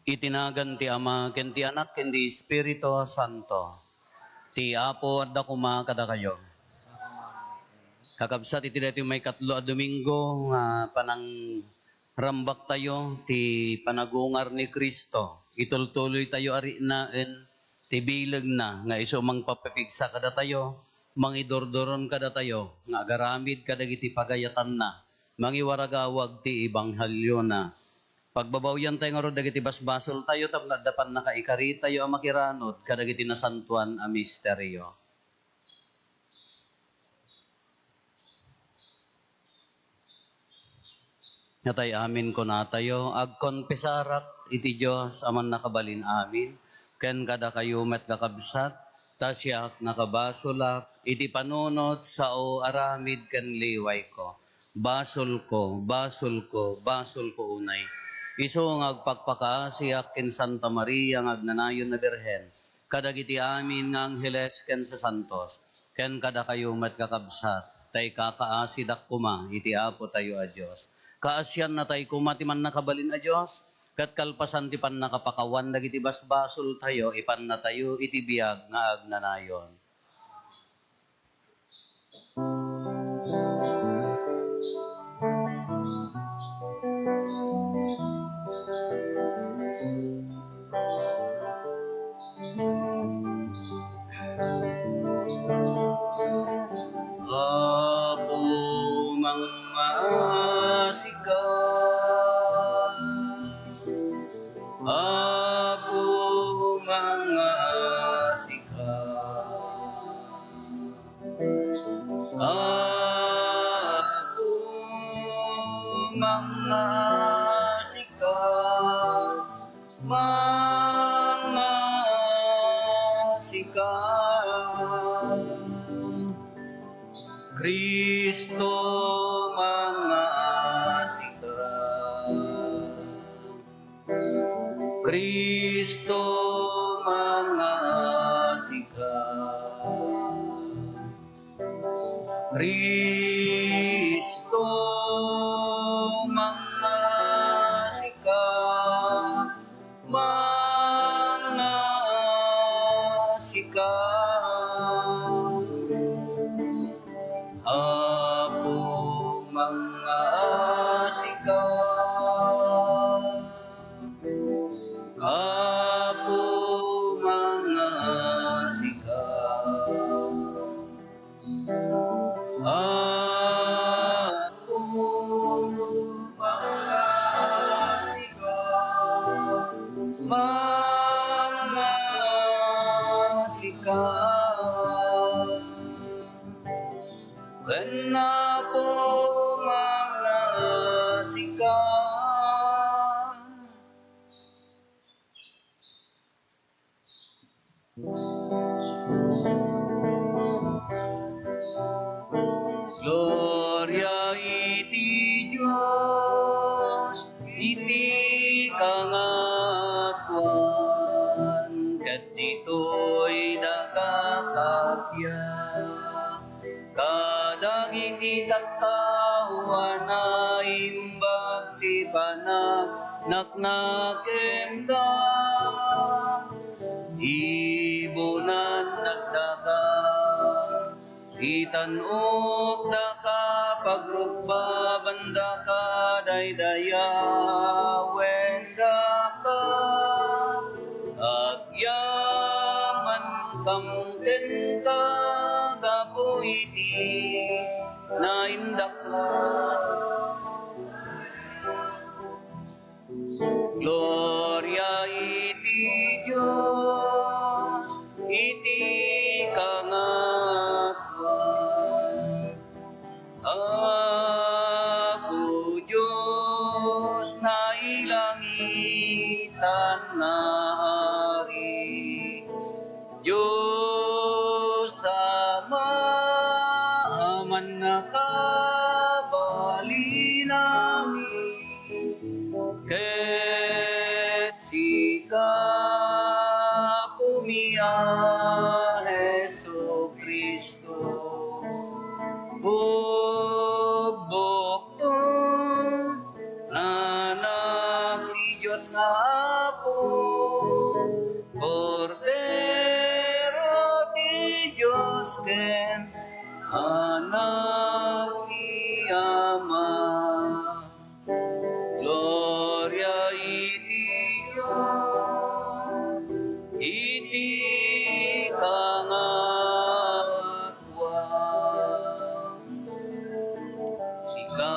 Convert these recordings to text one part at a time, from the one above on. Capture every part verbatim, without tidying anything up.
Iti nagan ti Ama, ken ti Anak, ken ti Espiritu Santo. Ti Apo adda koma kadakayo. Kakabsat, iti daytoy maikatlo a Domingo nga panangrambaktayo ti panagungar ni Cristo, itultuloytayo a riknaen ti bilegna nga isu mangpapipigsa kadatayo, mangidurduron kadatayo nga agaramid kadagiti pagayatanna, mangiwaragawag ti ebangheliona. Pagbabawiantayo ngarud dagiti basbasoltayo tapno adda pannakaikaritayo a makiranud kadagiti nasantoan a misterio. Natay amin kunatayo, agkonpesarak iti Dios a mannakabalin amin, ken kadakayo met kakabsat, ta siak nakabasolak iti panunot, sao, aramid ken liwayko. Basolko, basolko, basolko unay. Isu nga agpakpakaasiak ken Santa Maria nga agnanayon a Birhen, kadagiti amin nga angheles ken sasantos, ken kadakayo met kakabsat, ta ikakaasidak koma iti Apotayo a Dios. Kaasiannatay koma ti mannakabalin a Dios, ket kalpasan ti pannakapakawan dagiti basbasoltayo, ipannatayo iti biag nga agnanayon. Apo, mangngaasim. Apo, mangngaasim. Apo, mangngaasim. Mangngaasim. Cristo, Cristo, mangasika. Cristo, mangasika. Mangasika. Apo, mangasika. Apo, mangasika. Apo, mangasika. Mangasika. Wen Apo, mangasika. Gloria iti Dios iti kangatoan, ket ditoy daga kappia. Kadagiti tattao a naimbag ti pananakna kenka, ibunan nagdaga. Itan-ok daka, pagrukbaban daka, daydayawen daka. Agyamankam kenka gapu iti naindaklan. Gloria iti Dios iti kangatoan. Apo Dios, nailangitan nga Ari, Dios Ama a mannakabalinami, ket sika, Apomi a Jesu-Cristo, bugbugton Anak ti Dios nga Apo, Kordero ti Dios ken Anak ti Ama. Gloria iti Dios iti kangatoan. Sika,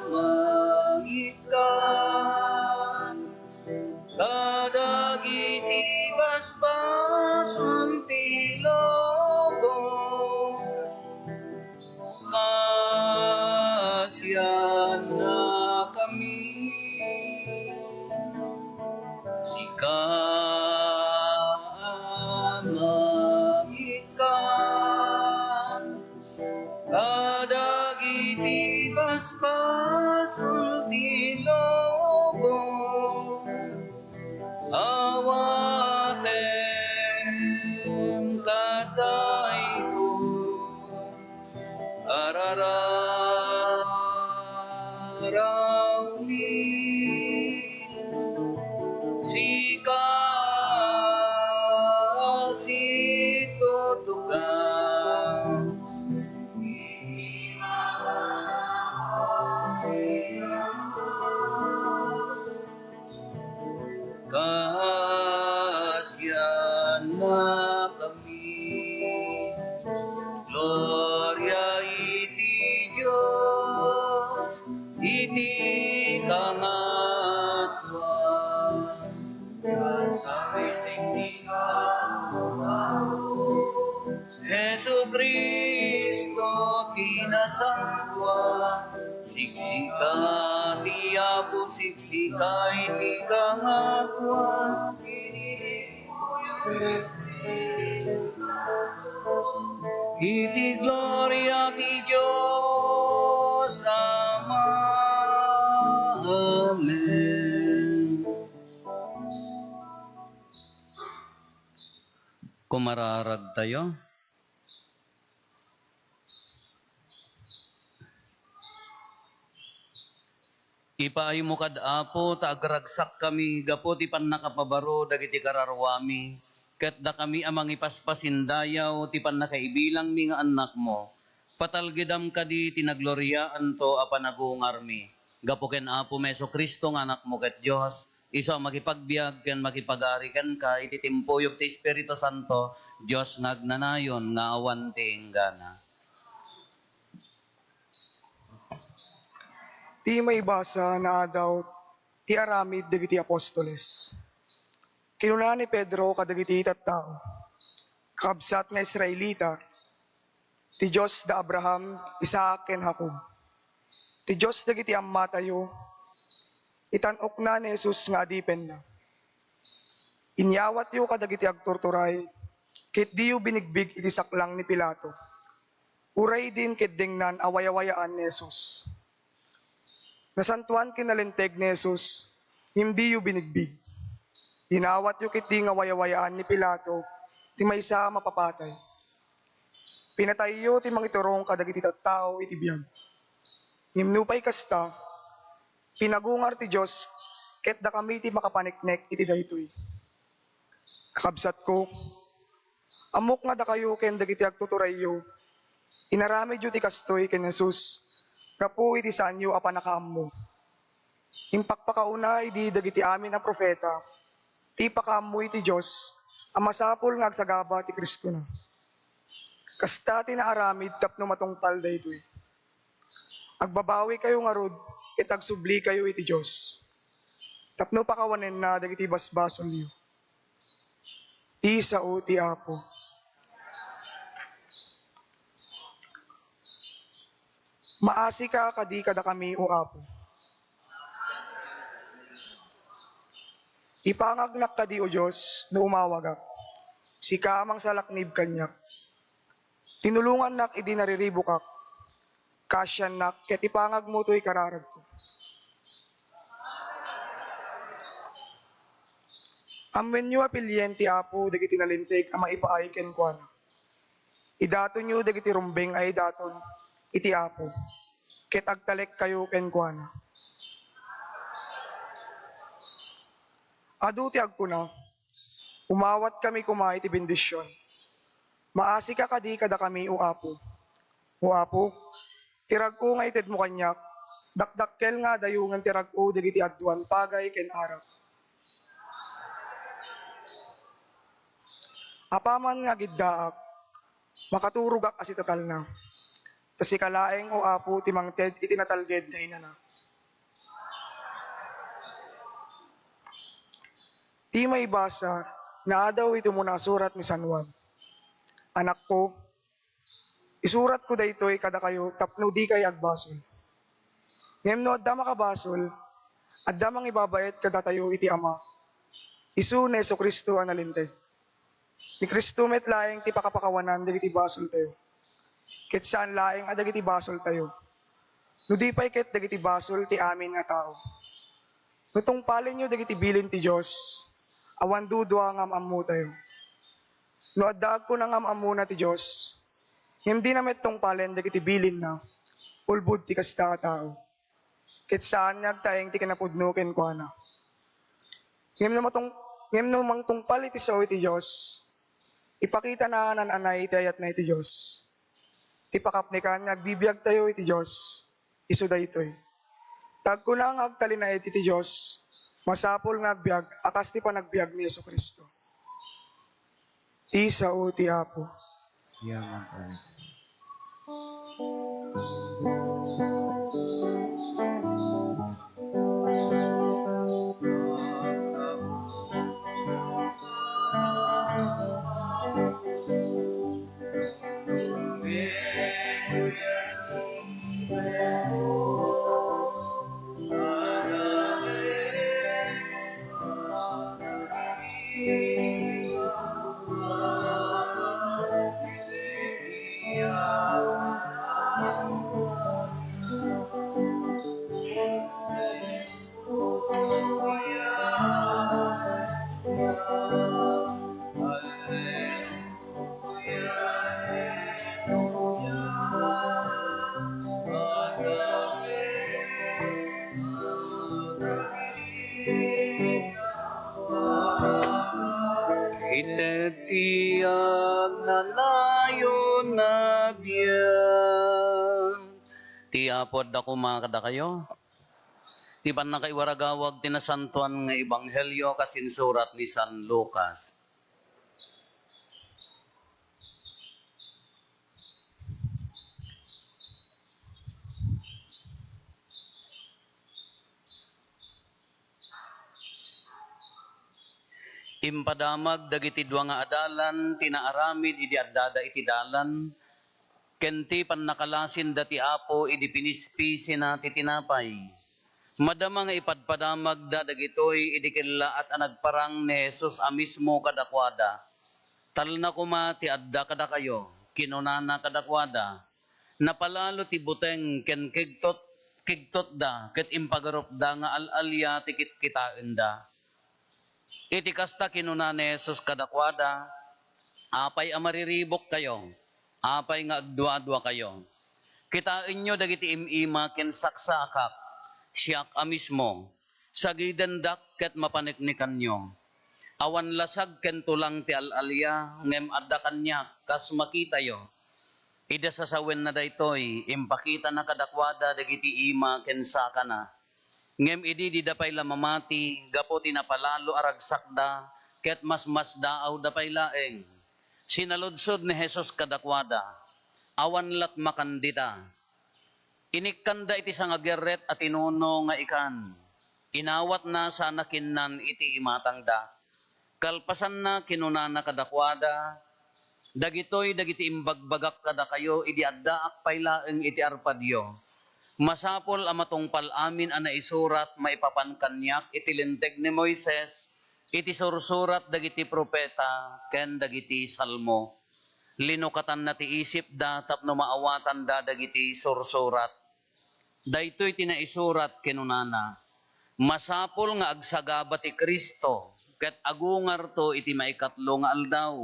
mangitka kadagiti basbasol ti lubong. Kasiannakami. Sika, mangitka kadagiti basbasol ti lubong. Awatem kadayko, arararawmi. Sika a situtugaw. Kasiannakami. Gloria iti Dios iti kangatoan. Jesu-Cristo ti nasantoan, siksika ti Apo, siksika iti kangatoan. Iti gloria ti Dios Ama. Amen. Kumararagtayo. Ipaaymo kad Apo ta agragsakkami gapu ti pannakapabaro dagiti kararuami, ket dakami a mangipaspasindayaw ti pannakaibilangmi nga annakmo. Patalgedam kadi ti nagloriaanto a panagungarmi. Gapu ken Apomi Jesu-Cristo nga Anakmo ket Dios, isu a makipagbiag ken makipagari kenka iti timpuyog ti Espiritu Santo, Dios nga agnanayon nga awan ti inggana. Ti maibasa nga Adaw ti aramid dagiti apostoles. Kinuna ni Pedro kadagiti tattao, "Kakabsat nga Israelita, ti Dios da Abraham, Isaac, ken Jacob, ti Dios dagiti ammatayo, itan-okna ni Jesus nga adipenna. Inyawatyo kadagiti agturturay, ket diyo binigbig iti saklang ni Pilato, uray idi inkeddengnan a wayawayaan ni Jesus. Nasantoan ken nalinteg ni Jesus, ngem diyo binigbig. Inawatyo ketdi nga wayawayaan ni Pilato ti maysa a mapapatay. Pinatayyo ti mangiturong kadagiti tattao iti biag. Ngem nupay kasta, pinagungar ti Dios ket dakami ti makapaneknek iti daytoy. Kakabsatko, ammok nga dakayo ken dagiti agtuturayyo, inaramidyo ti kastoy ken Jesus gapu iti saanyo a pannakaammo. Impakpakauna idi dagiti amin a profeta ti ipakaammo iti Dios a masapul nga agsagaba ti Cristona. Kasta ti naaramid tapno matungpal daytoy. Agbabawikayo ngarud ket agsublikayo iti Dios tapno pakawanenna dagiti basbasolyo. Ti sao ti Apo. Maasika kadi kadakami, O Apo. Ipangagnak kadi, O Dios, no umawagak, sika a mangsalaknib kaniak. Tinulongannak idi nariribukak. Kaasiannak ket ipangagmo toy kararagko. Ammoenyo a pilien ti Apo dagiti nalinteg a maipaay kenkuana. Idatonyo dagiti rumbeng a idaton iti Apo, ket agtalekkayo kenkuana. Adu ti agkuna, "Umawatkami koma iti bendision." Maasika kadi kadakami, O Apo. O Apo, ti rag-o nga itedmo kaniak, dakdakkel nga adayo ngem ti rag-o dagiti aduan pagay ken arak. Apaman nga agiddaak, makaturogak a sitatalna. Ta sika laeng, O Apo, ti mangted iti natalged nga inana. Ti maibasa nga adaw iti umuna a surat ni San Juan. Anakko, isuratko daytoy kadakayo tapno dikay agbasol. Ngem no adda makabasol, adda mangibabaet kadatayo iti Ama. Isu ni Jesu-Cristo a nalinteg. Ni Cristo met laeng ti pakapakawanan dagiti basoltayo, ket saan laeng a dagiti basoltayo, no di pay ket dagiti basol ti amin a tao. No tungpalenyo dagiti bilin ti Dios, awan dudua nga am-ammotayo. No adda agkuna nga am-ammona ti Dios, ngem dina met tungpalen dagiti bilinna, ulbod ti kasta a tao. Ket saan nga agtaeng ti kinapudno kenkuana. Ngem no matung-, ngem no mangtungpal iti sao iti Dios, ipakitana a naan-anay iti ayatna iti Dios. Ti pakapnekan nga agbibiagtayo iti Dios, isu daytoy. Ta agkuna nga agtalinaed iti Dios, masapul nga agbiag a kas ti panagbiag ni Jesu-Cristo. Ti sao ti Apo. Yaman, Apo. Ti Apo adda koma kadakayo. Ti pannakaiwaragawag ti nasantoan nga ebanghelio kas insurat ni San Lucas. Impadamag dagiti dua nga adalan ti naaramid idi addada iti dalan, ken ti pannakalasinda ti Apo idi pinispisina ti tinapay. Madama nga ipadpadamagda dagitoy idi kellaat a nagparang ni Jesus a mismo kadakuada. "Talna koma ti adda kadakayo," kinunana kadakuada. Napalalo ti buteng ken kigtot-, kigtotda ket impagarupda nga al-alia ti kitkitaenda. Iti kasta, kinuna ni Jesus kadakuada, "Apay a mariribukkayo? Apay nga agduaduakayo? Kitaenyo dagiti im-ima ken saksakak, siak a mismo. Sagidendak ket mapaneknekanyo. Awan lasag ken tulang ti al-alia, ngem adda kaniak kas makitayo." Idi sasawenna daytoy, impakitana kadakuada dagiti ima ken sakana. Ngem idi dida pay la mamati, gapu ti napalalo a ragsakda, ket masmasdaawda pay laeng, sinaludsod ni Jesus kadakuada, "Awan lat makan dita?" Inikkanda iti sangagerret a tinuno nga ikan. Inawatna sana kinnan iti imatangda. Kalpasanna, kinunana kadakuada, "Dagitoy dagiti imbagbagak kadakayo idi addaak pay laeng iti arpadyo. Masapul a matungpal amin a naisurat maipapan kaniak iti Linteg ni Moises, iti sursurat dagiti profeta, ken dagiti Salmo." Linukatanna ti isipda tapno maawatanda dagiti sursurat. Daytoy ti naisurat, kinunana, "Masapul nga agsagaba ti Cristo, ket agungarto iti maikatlo nga aldaw,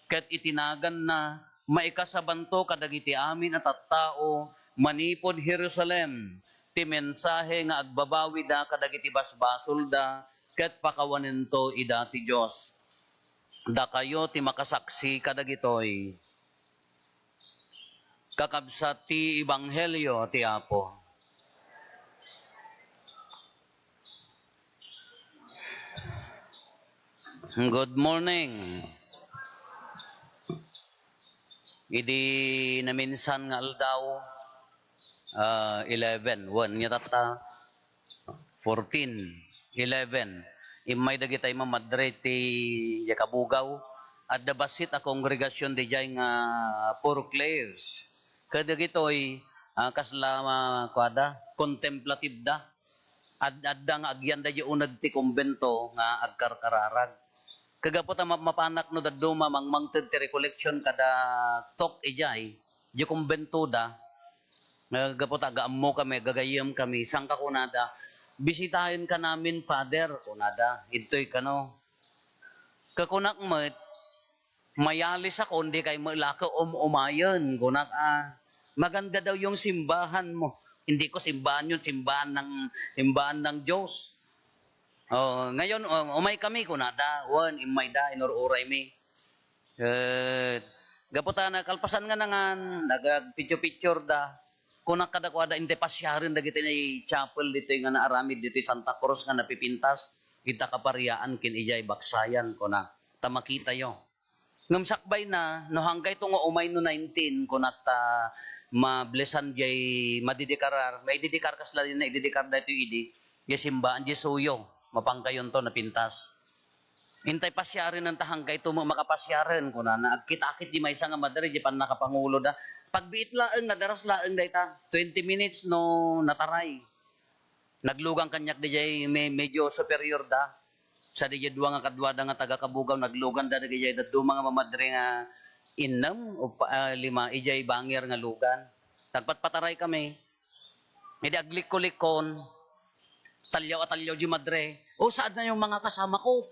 ket iti naganna, maikasabanto kadagiti amin a tattao manipud Jerusalem ti mensahe nga agbabawida kadagiti basbasolda, ket pakawanento ida ti Dios." Dakayo ti makasaksi kadagitoy. Kakabsat ti ebanghelio ti Apo. Good morning. Idi naminsan nga aldaw, ah, eleven, wen, nia tatta, fourteen, eleven. Immay dagitay mamadre ti diay kabugaw. Adda bassit a kongregasyon diay nga Four Cliffs. Kadagitoy, ah, kasla, ah, kuada, contemplative da. Ad-, adda nga agyanda diay uneg ti kumbento nga agkarkararag. Kagapu ta ma-, mapanak no dadduma mangmangted ti recollection kada talk idiay, diay kumbentoda, nga gapu ta agaammo kami, gagayyem kami, sangka kunada, "Bisitaen ka namin, Father," kunada, "idtoy kano." Kakunak met, "Mayalis ako, dikay met la um-umayen," kunak, a, "Maganda daw yung simbahan mo." "Hindi ko simbahan yun, simbahan ng, simbahan ng Diyos." "Oh, ngayon, oh, umay kami," kunada. Wen, immayda, inur-uray mi. Eh, gapu ta nakalpasan nga nangan, nagagpicture-picture da. Kunak kadakuada, "Intay pasiaren dagiti chapel ditoy nga naaramid ditoy Santa Cruz nga napipintas, ita kapariaan ken idiay baksayan," kunak, "ta makitayo." Ngem sakbayna, "No hankayto nga umay no nineteen," kunak, "ta mablesan diay madidikarar, maididikar kasla diay naididikar daytoy idi, diay simbaan diay suyo, mapankayonto napintas." "Intay pasiaren ta hankayto met makapasiaren," kunana. Agkitakit diay maysa nga madre, diay pannakapanguloda. Pagbiit laeng, nadaras laeng dayta. Twenty minutes no nataray. Naglugan kaniak diay me-, medyo superior da. Sa diay dua nga kaduada nga taga-Kabugaw, nagluganda dagiti dadduma nga mamadre nga innem o pa-, ah, lima, idiay bangir nga lugan. Nagpatpataray kami. Idi aglikko-likkon, talyaw a talyaw diay madre. "Oh, saan na yung mga kasama ko?"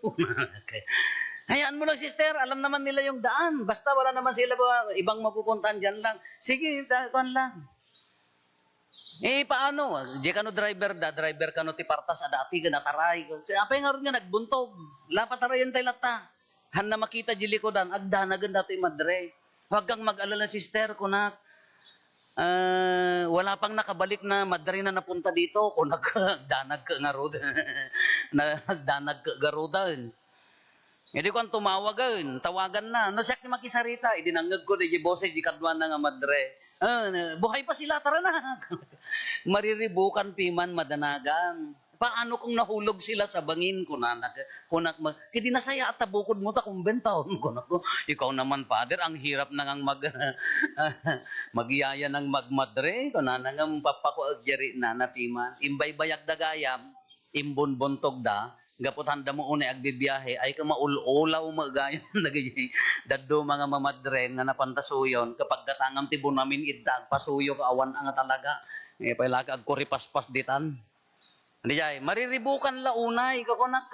"Hayaan mo lang, sister. Alam naman nila yung daan. Basta wala naman sila ba, ibang mapupuntahan, diyan lang." "Sige, ta-, kuwan lang." "Eh, paano? Diay kano driver da, driver kano ti partas a dati, nataray." "Apay ngarud nga nagbuntog? La, patarayen tay latta. Hanna makita diay likudan, agdanagen datoy madre." "Huwag kang mag-alala, sister," kunak. "Ah, wala pang nakabalik na madre na napunta dito," kunak, "agdanag ka ngarud." Na, "agdanag ka garudan." Idi kuan, tumawagen, tawagan na. No, siak ti makisarita, idi nangngegko di boses di kaduana nga madre. "Ah, na, buhay pa sila, tara na." Mariribukan piman madanagan. "Paano kung nahulog sila sa bangin?" kunana. Kunak, "Ma-, kidi nasayaat ta bukodmo ta kumbentaon," kunak. "Ikaw naman, Father, ang hirap na ngang mag-, magyayan ng magmadre," kunana, ngem papakuag yari nana piman. Imbaybayag da gayam, imbunbuntog da, gapu ta anda mo unay agbibiahe, ay ka maul-ulaw mo gayam dagiti dadduma nga mamadre nga napan ta suyon, kapag gatangam ti bunamin idda, agpasuyo ka awan nga talaga. Eh, pay la ka agkuripaspas ditan. Dijay, mariribukan la unay, kakunak,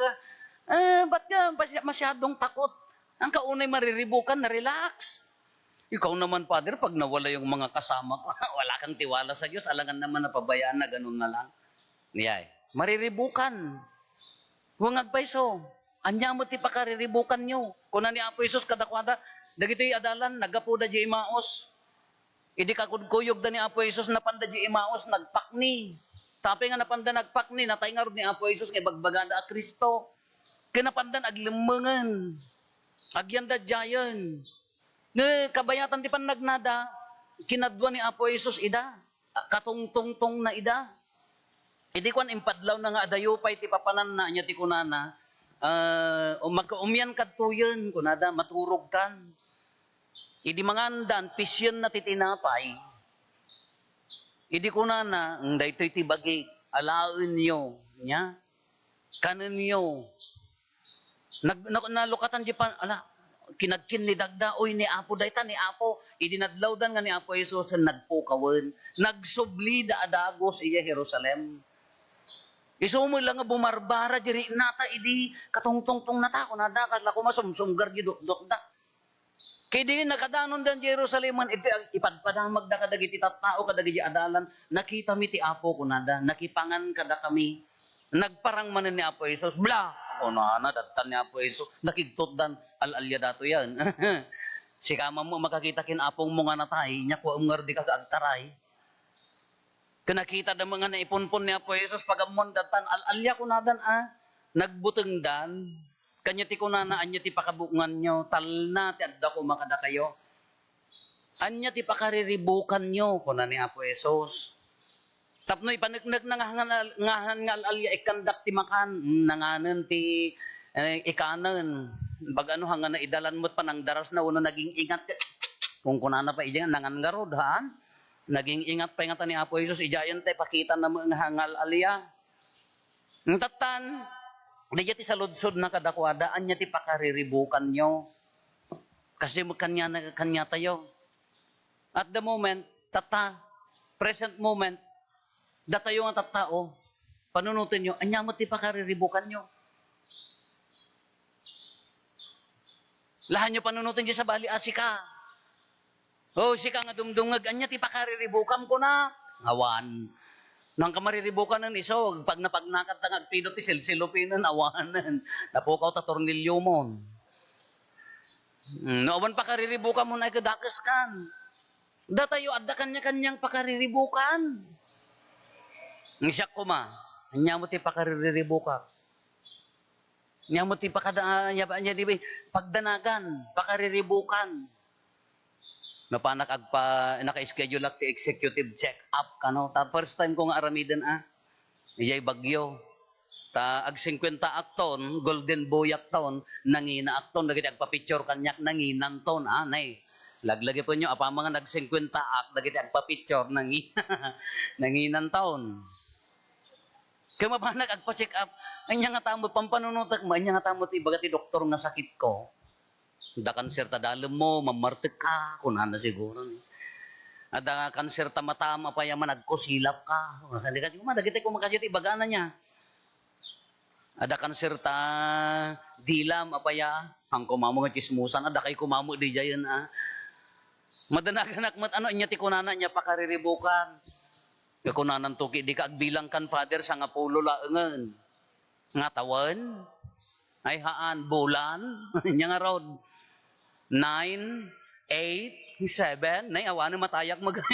"Eh, ba't ka masya-, masyadong takot? Ang kaunay mariribukan, na-relax." "Ikaw naman, Father, pag nawala yung mga kasama ko, wala kang tiwala sa Diyos, alangan naman napabayaan na ganun na lang." Dijay, mariribukan. Huwag agpayso. Ania met ti pakariribukanyo? Kuna ni Apo Jesus kadakuada, dagitoy adalan, naggapuda di Emmaus. Idi kakudkuyogda ni Apo Jesus, napanda di Emmaus, nagpakni. Tapay nga napanda nagpakni, natay ngarud ni Apo Jesus nga ibagbagada a Cristo. Ken napandan aglemmengen, agyandaddiayen. Nga kabayatan ti pannagnada, kinadua ni Apo Jesus ida, katungtungtongna ida. Idi kuan, impadlawna nga adayo pay ti papananna, ania ti kunana, ah, um, magkaumyan kadtoyen, kunada, maturogkan. Idi mangandan, pisienna ti tinapay. Idi kunana, "Daytoy ti bagik, alaenyo." Nia? "Kanenyo." Nag-, na-, nalukatan di pan-, ala, kinagkinnidagda, "Uy, ni Apo dayta, ni Apo." Idi nadlawdan nga ni Apo Jesus, nagpukawen. Nagsublida a dagus idiay Jerusalem. Isu met la nga bumarbara di riknata idi katungtungtongnata, kunada, kasla koma sumsumgar di dutdotda. Ket idi nakadanonda idiay Jerusalem, iti ag-, ipadpadamagda kadagiti tattao kadagiti adalan, "Nakitami ti Apo," kunada, "nakipangan kadakami." Nagparang manen ni Apo Jesus, "Bla!" kunana, dattan ni Apo Jesus, nakigtutdan, "Al-alia datoyen. Sika man met makakita ken Apongmo nga natay, nia kuaem ngarud dika agtaray?" Ken nakitada met nga naipunpon ni Apo Jesus, pagammoan dattan, "Al-alia," kunadan a, nagbutengdan. Kania ti kunana, "Ania ti pakabuknganyo? Talna ti adda koma kadakayo. Ania ti pakariribukanyo?" kuna ni Apo Jesus. Tapno ipaneknekna nga han-, nga han-, nga al-alia, ikkandak ti makan. Hmm, nanganen ti, eh, ikanen. Baga no, hangana idalan met panangdarasna, wenno naging-ingat. Kunkunana pay idiay, nangan ngarud, haan? Naging-ingat pay ngata ni Apo Jesus, idiayen ta ipakitana met nga al-alia. Tattan, daydiay ti saludsodna kadakuada, "Ania ti pakariribukanyo?" Kasdi met kaniana-, kaniatayo. At the moment, tatta, present moment, datayo nga tattao, panunotenyo, "Ania met ti pakariribukanyo?" Lahanyo panunoten diay sabali a sika. "O, sika nga dumdumngeg, ania ti pakariribukam?" kuna. Awan. No, ania ti mariribukanen isu, pagnapagnakadta nga agpidut ti silsilupinen, awanen. Napukaw ta tornilyo mon. Hmm, no awan pakariribukam, ay kadakeskan. Datayo, adda kaniakaniang pakariribukan. Ngem siak koma, ania met ti pakariribukak? Ania met ti pakada-, ania, ania di ba, pagdanagan, pakariribukan. Napanak agpa-, naka-scheduleak ti executive check-up, kano? Ta first time ko nga aramiden, a, idiay Baguio. Ta ag-singkuentaakton, golden boyakton, nanginaakton dagiti agpa-picture kaniak, nanginanton, a, nay. Laglagipenyo, apaman nga nag-singkuentaak dagiti agpa-picture, nangi-, nanginanton. Ket mapanak agpa-check-up, ania ngata met pampanunotek mo, ania ngata met ibaga ti doktor nga sakitko? Adda kanser ta dalemmo, mammartekka, kunana siguro. Adda kanser ta matam, apay a managkusilapka. Dagiti koma, dagiti koma kasdiay ti ibagana nia. Adda kanser ta dilam, apay a, han koma mo nga tsismosan, adda kay koma mo didiayen, a. Madanaganak met, ano, ania ti kunana, ania pakariribukan. Kunananto, "Ket dika agbilang kan Father, sangapulo laengen." Nga tawen? Ay, haan, bulan? Ania ngarud? Nine? eight, seven, nay, awanen matayak mag-,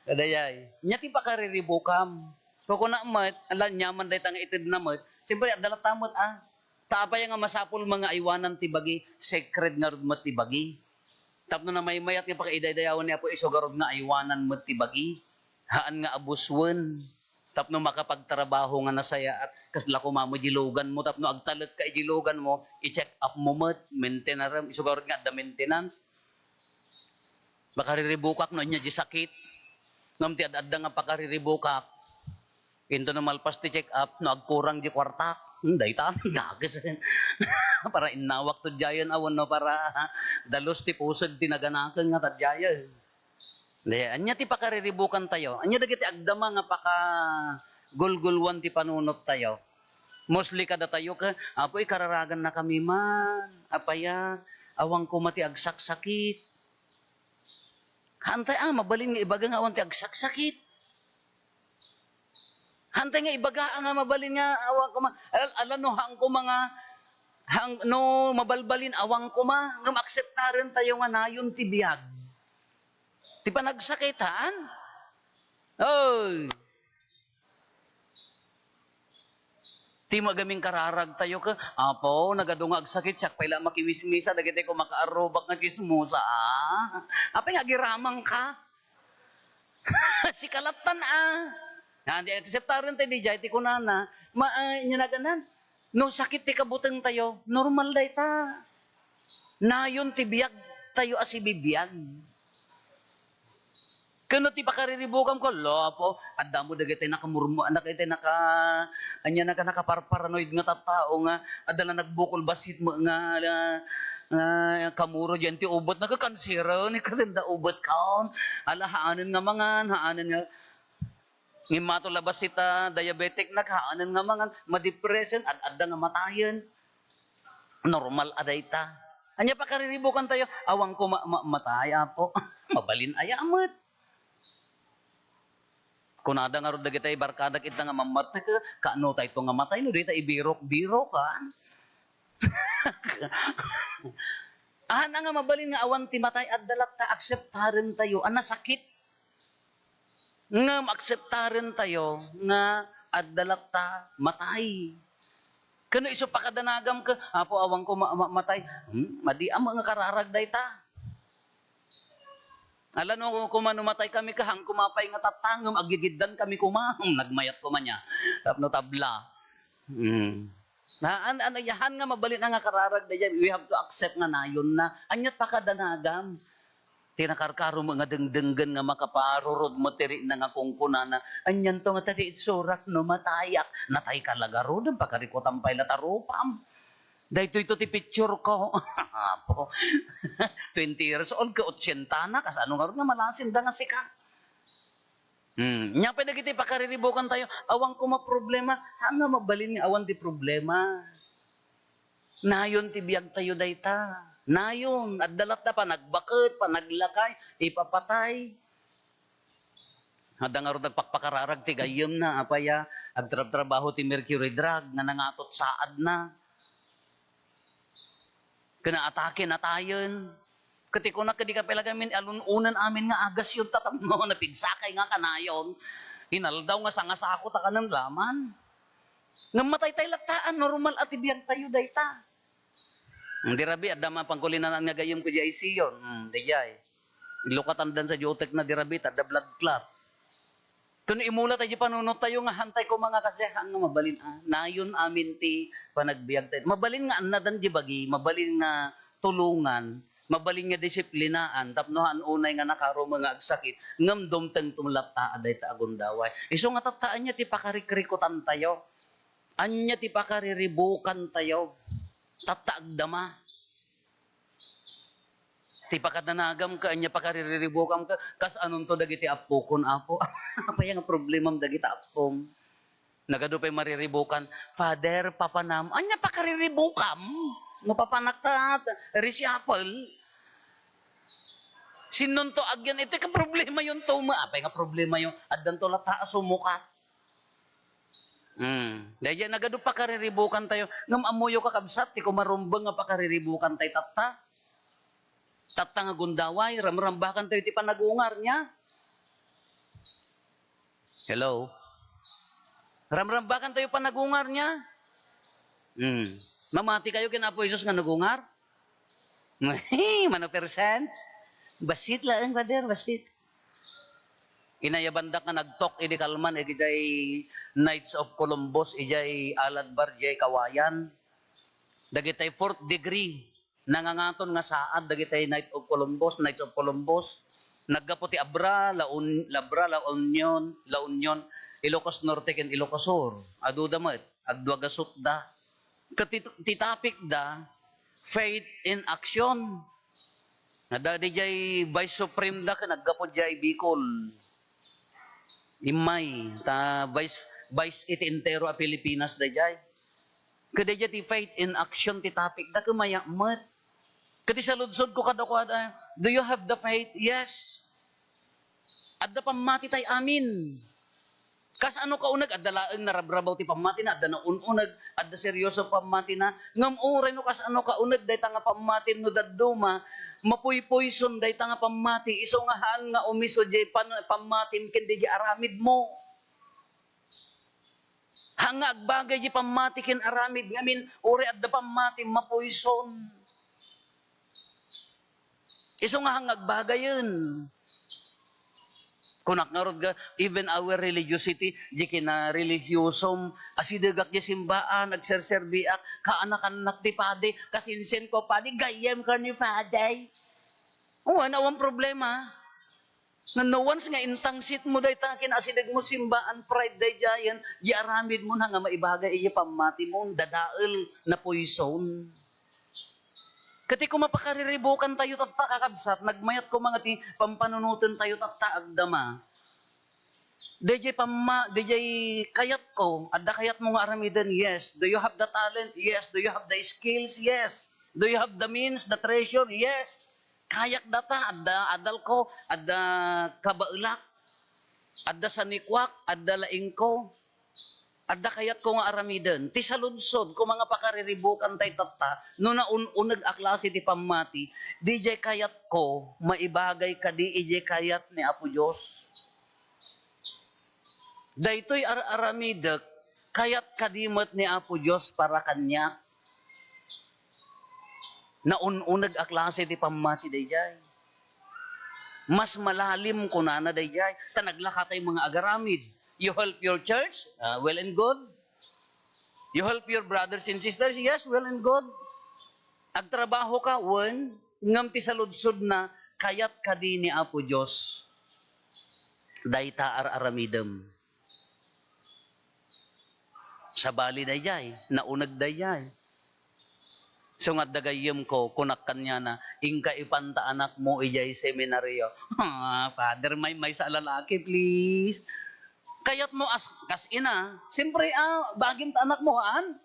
kadayay. Nya ti pakariribukam. Kukuna met, ala, nyaman dayta nga itedna met. Siyempre, adda latta met, ah. Ta apay nga masapul nga aywanan ti bagi, sacred ngarud met ti bagi. Tapno namaymayat nga pakaidaydayawan ni Apo isu ngarud nga aywanan met ti bagi. Haan nga abuswen. Tapno makapagtrabaho nga nasayaat, kasla koma mo idilugan mo, tapno agtalek ka idilugan mo, i-check up mo met, maintenance, isu ngarud nga adda maintenance. Pakariribukak no ania di sakit. Ngem ti ad-adda nga pakariribukak, into no malpas ti check-up, no agkurang di kuarta, hmm, dayta, dakes. Para innawak to diayen, awan no para dalus ti puseg ti naganaken nga ta diayen. Di, ania ti pakariribukan tayo? Ania dagiti agdama nga pakagulgulwan ti panunot tayo? Mostly kadatayo ke, "Apo, ikararagan na kami man. Apaya, awan koma ti agsaksakit." Hantay, ah, mabalin nga ibaga nga awan ti agsaksakit. Hantay nga ibaga, ah, nga mabalin nga awan koma, al-, ala no haan koma nga, hang-, no mabalbalin awan koma, ngem akseptaren tayo nga nayon ti biag. Ti panagsakit, haan? Oy! Ti magamin kararag tayo ke, "Apo, nagadu nga agsakit, siak pay la makimismisa dagiti ko makaarrubak nga chismosa, ah." Apay nga agiramang ka? Sika lattan, ah. Nga, di akseptaren tayo di jay, ti kunana, ma-, ah, inya naganan. No sakit ti kabuteng tayo, normal dayta. Nayon ti biag tayo a sibibiag. Ken no ti pakariribukam ko, lo, Apo, adda mo dagiti nakamurmo-, dagiti naka-, ania, naka-, nakaparparanoid nga tattao nga adda la nagbukol bassit met nga, nga kamuro diyan ti ubet, nagkakanseren, ikadenda ubet kaon. Ala, haanen nga mangan, haanen nga, ngimmato la bassit a diabetic na, haanen nga mangan, madepresen, ad-adda nga matayen. Normal a dayta. Ania pakariribukan tayo? Awan ko ma-, ma-, matay, Apo. Mabalin aya met. Kunada ngarud dagiti barkadak ita nga mammartek, "Kaano tayo nga matay no dita ibirok-birok, ah?" Ahan nga mabalin nga awan ti matay, adda latta akseptaren tayo a nasakit. Ngem akseptaren tayo nga adda latta matay. Ken no isu pakadanagam ke, "Apo, awan ko ma-, ma-, matay." Hmm, madi a nga kararag dayta. Ala no, koma no matay kami, kahan koma pay nga tatta, ngem agigiddan kami koma. Hmm, nagmayat koma nia. Tapno tabla. Hmm. Na, an-, ano, yahan nga mabalin nga kararag dayta, we have to accept nga nayon na. Aniat pakadanagam. Ti nakarkaro met nga dengdenggen nga makaparurod met ti rikna nga kunkunana, "Anianto nga ta ti itsurak no matayak?" Natay ka la garuden, pakarikutam pay la ta rupam. "Daytoy to ti picture ko." Apo. Twenty years old ka, otsenta na, kasano ngarud nga malasinda nga sika? Hmm. Nia pay dagiti pakariribukan tayo, awan koma problema. Haan nga mabalin nga awan ti problema. Nayon ti biag tayo dayta. Nayon, adda latta panagbaket, panaglakay, ipapatay. Adda ngarud nagpakpakararag ti gayyemna, apay a, agtrabtrabaho ti mercury drug nga nangatot saadna. Ken atake, natayen. Ket ti kunak, "Di ka pay la gamin alun-onen amin nga agasyon, ta tapno napigsakay nga kanayon, inaldaw nga sangasako ta kanen laman." Ngem matay tay latta, a, normal a ti biag tayo dayta. Hmm, di rabii, adda man pangkulinanaan nga gayyem ko di ay Sion. Hmm, di jay. Ilukatan dan sa jutek na di rabii, ta adda blood clot. Ken imula tayo di panunot tayo nga hantay ko mga kasi, haan nga mabalin, ah. Nayon amin ti panagbiag tayo. Mabalin nga annadan di bagi, mabalin nga tulungan, mabalin nga disiplinaan, tapno haan unay nga nakarumo nga agsakit, ngem dumteng tumlatta a dayta a gundaway. Isu nga tatta, ania ti pakarikrikutan tayo? Ania ti pakariribukan tayo? Tatta agdama. Ti pakadanagam ka, ania pakariribukam ka, kas anonto dagiti appokon, Apo? Apay nga problemam dagiti appom? Nagadu pay mariribukan, "Father, papanam." Ania pakariribukam? No papanak ta, reshuffle. Sinonto agyan, iti ka problema yun to, ma-, apay nga problema yun? Addanto latta a sumukat. Hmm. Daydiay nagadu pakariribukan tayo. Ngem ammoyo, kakabsat, ti kumarumbeng nga pakariribukan tayo tatta. Tatta nga gundaway, ramrambakantayo ti panagungar niya. Hello? Ramrambakantayo panagungar niya. Hmm. Mamati kayo ken Apo Jesus nga nagungar? Mano percent? Basit laeng, Father, basit. Inayabandak nga nagtalk idi kalman, idiay Knights of Columbus, idiay Aladbar, idiay Kawayan. Dagitay fourth degree, nangangaton nga saad dagitay Knight of Columbus, Knights of Columbus. Naggapu ti Abra, La Un-, Labra, La Union, La Union, Ilocos Norte ken Ilocos Sur. Aduda met, agdua gasutda. Ket ti, ti topic da, faith in action. Adda diay Vice Supreme da ken aggapu diay Bicol. Immay, ta vice, vice iti entero a Pilipinas daydiay. Ket daydiay ti faith in action ti topic da, ket mayat met. Ket isaludsodko kadakuada, "Do you have the faith?" "Yes." Adda pammati tay amin. Kasano kauneg? Adda laeng narabrabaw ti pammatina, adda naun-uneg, adda serioso pammatina. Ngem uray no kasano kauneg dayta nga pammati no dadduma, mapuypuyson dayta nga pammati, isu nga haan nga umiso diay pan-, pammatim ken diay aramidmo. Haan nga agbagay diay pammati ken aramid ngamin, uray adda pammati, mapuyson. Isu nga haan nga agbagayen. Kunak ngarud nga, even our religiosity, di kinarelihiyosom, asidegak di simbaan, agserserbiak, kaanakannak ti padi, kasinsin ko, padi, gayyem ka ni padi. Wen, awan problema. Nga no once nga intangsitmo dayta ken asidegmo simbaan, pride daydiayen, di aramidmo na nga maibagay iti pammatimo, dadael, napuyson. Ket ti kumapakariribukantayo tatta, kakabsat, nagmayat koma nga ti pampanunotentayo tatta agdama. Daydiay pamma-, daydiay kayatko, adda kayatmo nga aramiden? Yes. Do you have the talent? Yes. Do you have the skills? Yes. Do you have the means, the treasure? Yes. Kayak data, adda adalko, adda kabaelak, adda sanikuak, adda laingko, adda kayatko nga aramiden. Ti saludsod, koma nga pakariribukan tay tatta, no naun-uneg a klase ti pammati, diay kayatko maibagay kadi idiay kayat ni Apo Dios. Daytoy ar-aramidek, kayat kadi met ni Apo Dios para kaniak. Naun-uneg a klase ti pammati daydiay. Mas malalim kunana daydiay, ta naglakatay mga agaramid. You help your church, ah, well and good. You help your brothers and sisters, yes, well and good. Agtrabaho ka, wen, ngem ti saludsodna, kayat kadi ni Apo Dios dayta ar-aramidem. Sabali daydiay, nauneg daydiay. So nga adda gayyemko, kunak kaniana, "Inka ipanta anakmo idiay seminaryo." "Ah, Father, maymaysa a lalaki, please." Kayatmo as, kas ina, siyempre, ah, bagim ta anakmo, haan?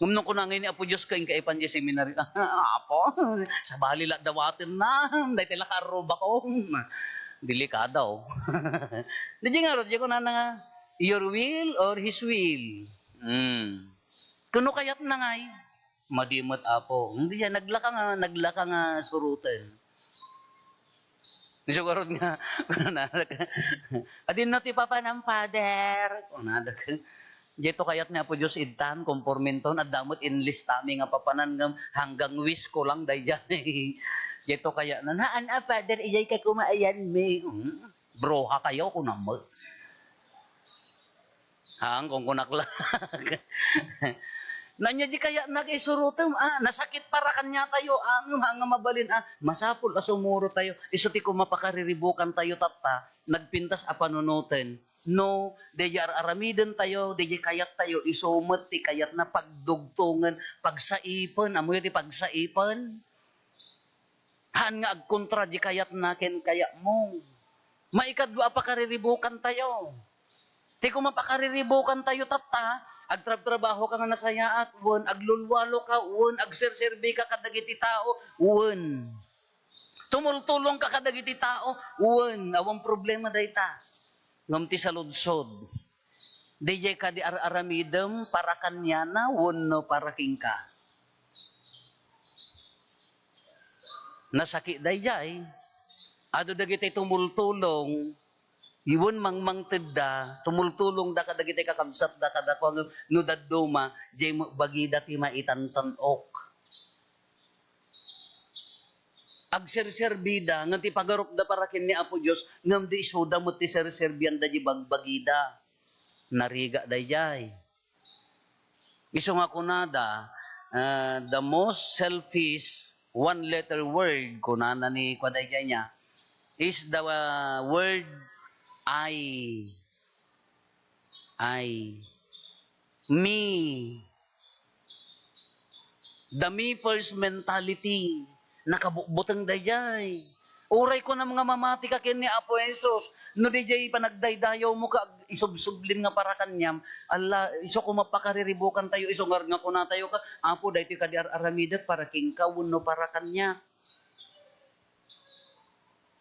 Ngem no kuna ngay ni Apo Dios, "Inka ipan diay seminaryo." "Apo, sabali la dawatenna, daytoy la kaarrubakon." Delikado. Di, di ngarud, di kunana nga, "Your will or His will?" Hmm. Kuno kayatna ngay? "Madi met, Apo." Hindi yan, naglaka nga, naglaka nga suroten. Isu ngarud nga, kunana, "Adinno ti papanam, Father?" Kunana, "Daytoy kayat ni Apo Dios itdan, komporminton, adda met inlistami nga papanan ngem hanggang wish ko lang daydiay." "Daytoy kayat na, haan a, Father, iyay ka kumaayan mi." Hmm. Bruha kayo, kunam met. Haan, kunkunak la. Ania di kayat nagisurotem, ah, nasakit para kaniatayo, ah, ngem haan nga mabalin, ah, masapul a sumuro tayo. Isu ti koma pakariribukan tayo tatta, nagpintas a panunoten. No, daydiay ar-aramiden tayo, daydiay kayat tayo, isu met ti kayatna pagdugtongen, pagsaipen, ammoyo ti pagsaipen? Haan nga agkontra di kayatna ken kayatmo. Maikadua a pakariribukan tayo. Ti koma pakariribukan tayo tatta, agtrabtrabaho ka nga nasayaat, wen, aglulwalo ka, wen, agserserbi ka kadagiti tao, wen. Tumultulong ka kadagiti tao, wen, awan problema dayta. Ngem ti saludsod, daydiay kadi ar-aramidem para kaniana wenno para kenka? Nasakit daydiay. Adu dagiti tumultulong, wen mangmangtedda, tumultulongda kadagiti kakabsatda kadakuada, no dadduma, diay met bagida ti maitantan-ok. Agserserbida, ngem ti pagarupda para ken ni Apo Dios, ngem di isuda met ti serserbianda diay bagbagida. Narigat daydiay. Isu nga kunada, ah, the most selfish one-letter word, kunana ni kua daydiay niya, is the, ah, word I. I. Me. The me first mentality. Nakabutbuteng daydiay. Uray kunam nga mamati ka ken ni Apo Jesus, no didiay panagdaydayaw mo ka ag-, isubsublim nga para kaniam, ala, isu koma pakariribukan tayo, isu ngarud nga kuna tayo ka, Apo, daytoy kadi ar-aramidek para kenka wenno para kaniak.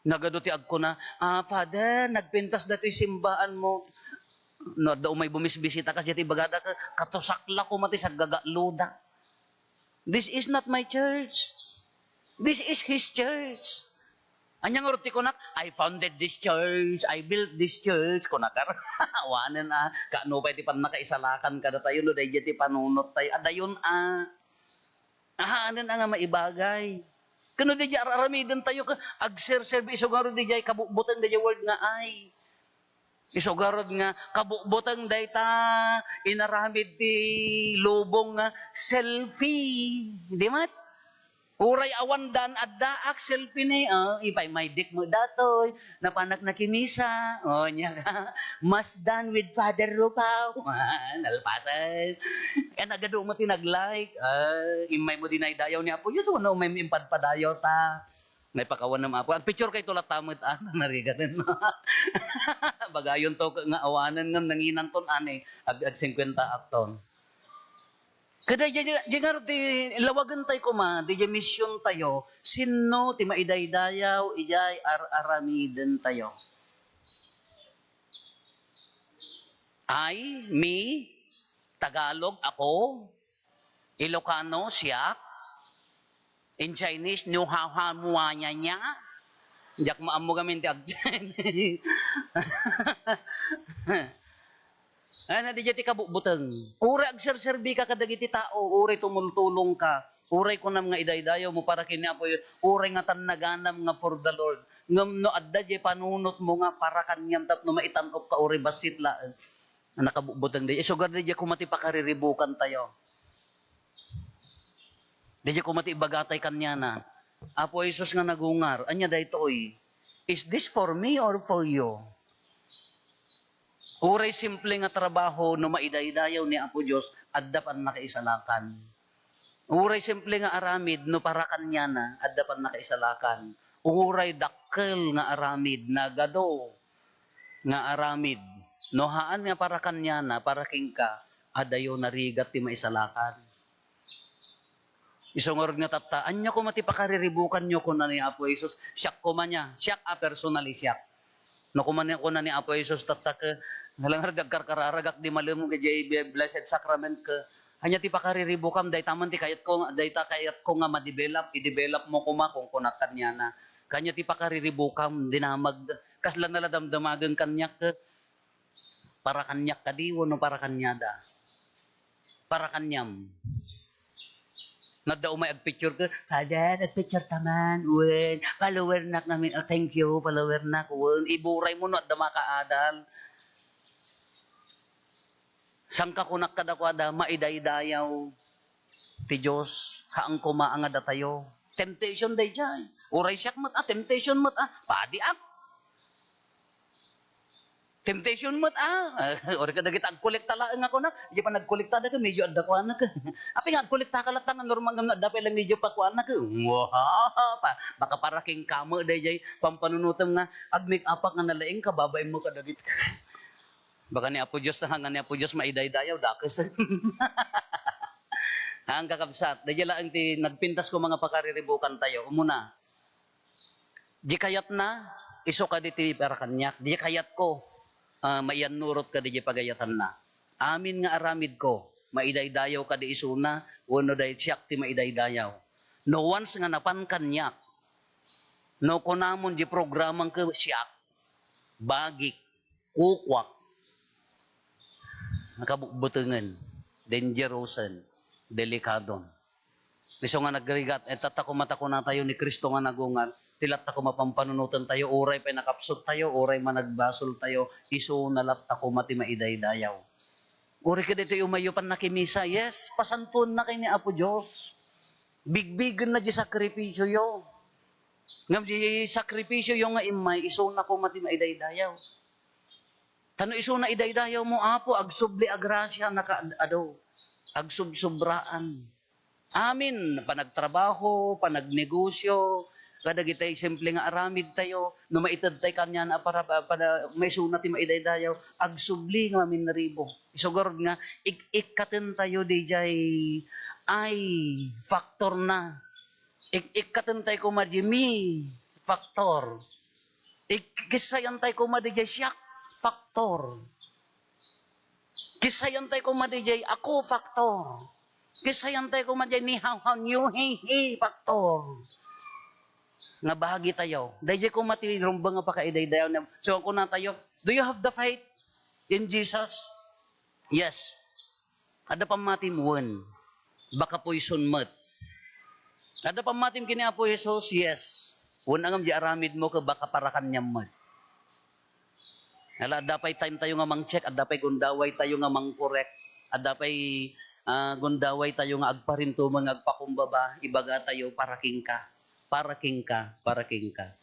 Nagadu ti agkuna, "Ah, Father, nagpintas datoy simbaan mo." No adda umay bumisbisita, kas diay ti ibagada, ka-, katusakla koma ti saggagaloda. "This is not my church. This is his church." Ania ngarud ti kunak, "I founded this church, I built this church," kunak. Awanen a, kaano pay ti pannakaisalakan kadatayo no daydiay ti panunot tayo? Adayon a. Ahanen a nga maibagay. Kano diay ar-aramiden tayo ka agserserbi isu ngarud diay kabutbuteng diay word nga I. Isu ngarud nga kabutbuteng dayta inaramid ti lubong nga selfie. Di mat? Uray awan dan addaak selfie ni, ah, ipay may dikmo datoy. Napanak nakimisa. O, nia ka, "Mass done with Father Rufao." Ah, nalpasen. Kaya nagadu mo ti nag-like. Ah, immay mo dinaydayaw ni Apo Dios, wenno umay impadpadayaw ta. Naipakawan ng Apo. Agpicture kay tulat tamet, ah, narigaten. Bagayon to nga awanen ngem nanginanton ani, ag, ag singkwenta akton. Kada diay, diay, diay ngarud ti lawagen tayo koma, diay mission tayo, sinno ti maidaydayaw, idiay ar-aramiden tayo. I, me, Tagalog, ako, Ilocano, siak, in Chinese, 你好吗，你好吗。 Diak maammo gamin ti ag-Chinese. Ana, diay ti kabutbuteng. Uray agserserbi ka kadagiti tao, uray tumultulong ka, uray kunam nga idaydayaw mo para ken ni Apo Dios, uray nga tannaganam nga for the Lord. Ngem no adda diay panunot mo nga para kaniam tapno maitan-ok ka, uray bassit laeng. Nakabutbuteng diay. Isugar diay koma ti pakariribukan tayo. Diay koma ti ibaga tay kaniana, "Apo Jesus nga nagungar, ania daytoy? Is this for me or for you?" Uray simple nga trabaho, no maidaydayaw ni Apo Dios, adda pannakaisalakan. Uray simple nga aramid, no para kaniana, adda pannakaisalakan. Uray dakkel nga aramid, nagadu nga aramid, no haan nga para kaniana, para kenka, adayo narigat ti maisalakan. Isu ngarud nga tatta, "Ania koma ti pakariribukanyo?" kuna ni Apo Jesus. Siak koma nia, siak a, personally, siak. No koma ni, kuna ni Apo Jesus, tatta, ke, nalangard agkarkararagak di malem, diay Blessed Sacrament, ke, "Ania ti pakariribukam? Dayta man ti kayatko, dayta kayatko nga ma-develop, i-develop mo koma," kunkunak kaniana. "Ania ti pakariribukam? Dinamag, kasla naladamdamagen kaniak, ke." Para kaniak kadi wenno para kaniada? Para kaniam. Nadda umay agpicture ka, "Father, agpicture ta man." Wen, follower nak ngamin. "Oh, thank you, follower nak." Wen, iburay mo no adda makaadal. Saan ka kunak kadakuada, maidaydayaw ti Dios, haan koma nga datayo. Temptation daydiay. Uray siak met a, temptation met a, padiak. Temptation met a. Uray kadagiti agkolekta laeng a kuna, diay panagkolekta da ka, medyo adda kuana ka. Apay nga agkolekta ka latta nga normal nga adda pay la medyo pa kuana ka. Wah, pa, baka para king kamo daydiay pampanunotem nga ag-make up ka nga nalaing ka, babain mo kadagit. Baka ni Apo Dios, nga ni Apo Dios maidaydayaw, dakes. Ang kakabsat, daydiay laeng ti nagpintas ko mga pakariribukan tayo. Umuna, di kayatna, isu kadi ti para kaniak. Di kayatko, ah, maiyannurot kadi di pagayatanna. Amin nga aramid ko, maidaydayaw kadi isuna, wenno day siak ti maidaydayaw. No once nga napan kaniak, No kunamon di programang ket siak, bagik, kukuak, nakabutbutengen, dangerousen, delikadon. Isu nga nagrigat, eh, tatta koma ta kunatayo ni Cristo nga nagungar, ti latta koma pampanunoten tayo, uray pay nakapsut tayo, uray managbasol tayo, isu na latta koma ti maidaydayaw. Uray kadaytoy umayyo pannakimisa, yes, pasantuenna kay ni Apo Dios. Bigbigenna di sakripisyoyo. Ngem di sakripisyoyo nga immay, isuna koma ti maidaydayaw. Ta no isuna idaydayawmo, Apo, agsubli a grasianaka ad-adu. Agsubsobraan. Amin, panagtrabaho, panagnegosyo, kadagitay simple nga aramid tayo, no maited tay kaniana a para, para maisuna ti maidaydayaw, agsubli nga maminribo. Isu garud nga, ik-, ikkaten tayo dijay I factor na. Ik-, ikkaten tayo koma di mi factor. Ik-, kissayan tayo koma dijay siak factor. Kissayan tayo koma dijay ako factor. Kissayan tayo koma dijay ni how how niyo he he factor. Nga bahagi tayo. Dayjay koma ti rumbeng nga pakaidaydayaw na. So, ang kuna tayo, do you have the faith in Jesus? Yes. Adda pammatim? Wen. Baka poison met. Adda pammatim ken ni Apo Jesus? Yes. Wen, ngem di aramidmo ket baka para kaniam met. Ala, adda pay time tayo nga mang-check, adda pay gundaway tayo nga mang-correct, adda pay, ah, gundaway tayo nga agparintumeng, agpakumbaba, ibaga tayo, "Para kenka, para kenka, para kenka."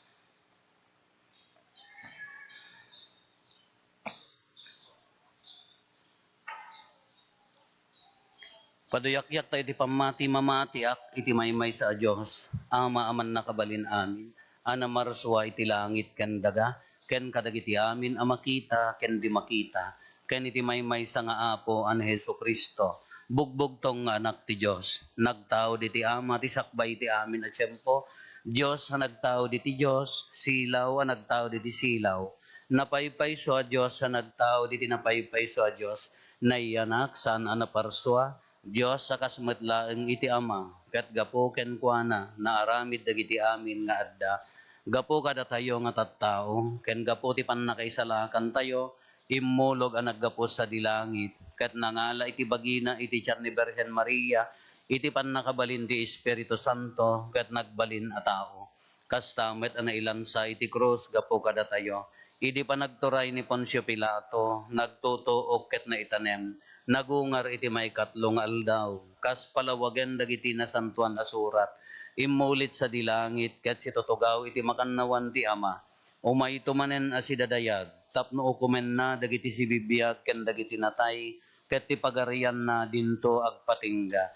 Paduyakyak tayo iti pammati, mamatiak iti maymaysa a Dios, Ama a mannakabalin amin, a namarsua iti langit ken daga, ken kadagiti amin a makita ken di makita, ken iti maymaysa nga Apo a ni Jesu-Cristo, bugbugtong nga Anak ti Dios, nagtaud iti Ama ti sakbay iti amin a tiempo, Dios a nagtaud iti Dios, silaw a nagtaud iti silaw, napaypayso a Dios a nagtaud iti napaypayso a Dios, nayanak, saan a naparsua, Dios a kas met laeng iti Ama, ket gapu kenkuana, naaramid dagiti amin nga adda. Gapu kadatayo nga tattao, ken gapu ti pannakaisalakantayo, immulog a naggapu sadi langit, ket nangala iti bagina iti tian ni Birhen Maria, iti pannakabalin ti Espiritu Santo, ket nagbalin a tao. Kasta met a nailansa iti krus gapu kadatayo. Idi panagturay ni Poncio Pilato, nagtutuok ket naitanem, nagungar iti maikatlo nga aldaw. Kas palawagen dagiti Nasantoan a Surat, immulit sadi langit ket situtugaw iti makannawan ti Ama. Umayto manen a sidadayag, tapno ukomenna dagiti sibibiag ken dagiti natay, ket ti pagarianna dinto agpatingga.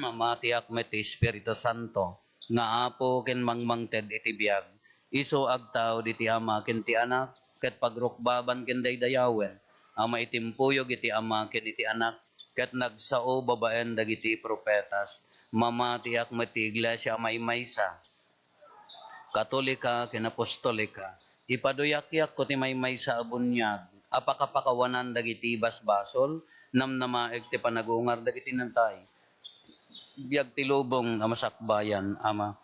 Mamatiak met ti Espiritu Santo, nga Apo ken mangmangted iti biag. Isu agtaud iti Ama ken ti Anak, ket pagrukbaban ken daydayawen a maitimpuyog iti Ama ken iti Anak, ket nagsao babaen dagiti profetas. Mamatiak met ti Iglesia a maymaysa, Katolika ken Apostolika. Ipaduyakyak ko ti maymaysa a buniag a pakapakawanan dagiti basbasol, namnamaek ti panagungar dagiti natay. Biag ti lubong a masakbayan, Ama.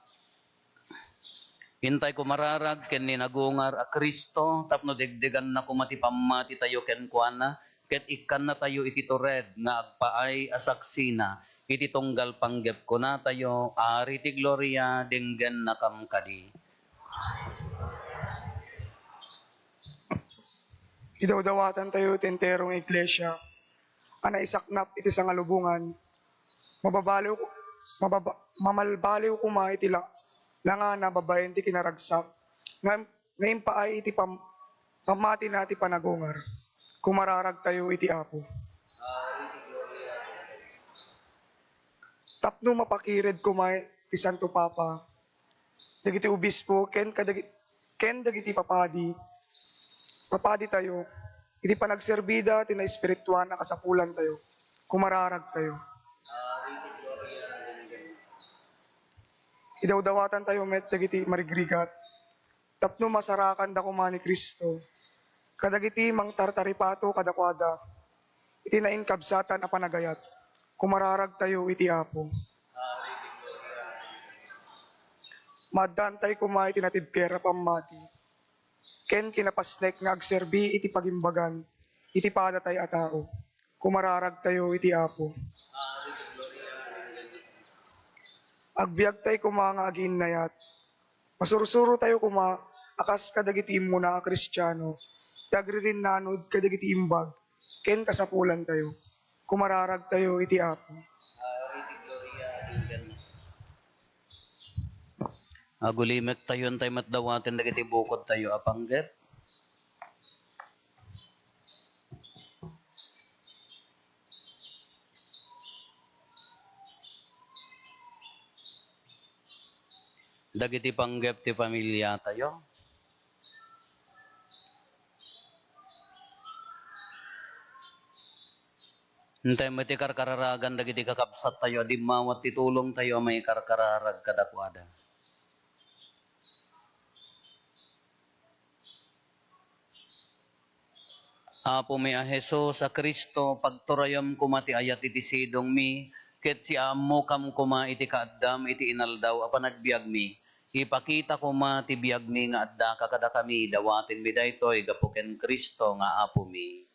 Intay ko mararag ken ni nagungar a Cristo tapno degdeganna koma ti pammatitayo kenkuana, ket ikkannatayo iti tured nga agpaay a saksina iti tunggal panggep kunatayo, Ari ti Gloria, denggennakam kadi. Idawdawatantayo ti entero nga iglesia a naisaknap iti sangalubongan. Mababaliw, mababa-, mamalbaliw koma iti la-, langana babaen ti kinaragsak. Nga nga impaay iti pam-, pammatina ti panagungar. Kumararagtayo iti Apo. Tapno mapakired koma ti Santo Papa, dagiti obispo, ken kadagi-, ken dagiti papadi, papaditayo, iti panagserbida ti naespirituan a kasapulantayo, kumararagtayo. Idawdawatantayo met dagiti marigrigat, tapno masarakanda koma ni Cristo kadagiti mangtartaripato kadakuada iti nainkabsatan a panagayat. Kumararagtayo iti Apo. Maaddaantay koma iti natibker a pammati ken kinapasnek nga agserbi iti pagimbagan iti padatay a tao. Kumararagtayo iti Apo. Agbiagtay koma nga agiinnayat. Masursurotayo koma a kas kadagiti immuna a Kristiano ti agririnnanod kadagiti imbag ken kasapulantayo. Kumararagtayo iti Apo. Agulimektayo, intay met dawaten dagiti bukodtayo a panggep. Dagiti panggep ti pamiliatayo. Intay met ti karkararagan dagiti kakabsattayo a dimmawat ti tulongtayo a maikarkararag kadakuada. Apomi a Jesus a Cristo, pagturayam koma ti ayat iti sidongmi, ket siammokam koma iti kaaddam iti inaldaw a panagbiagmi. Ipakita koma ti biagmi nga addaka kadakami, dawatenmi daytoy gapu ken Cristo nga Apomi.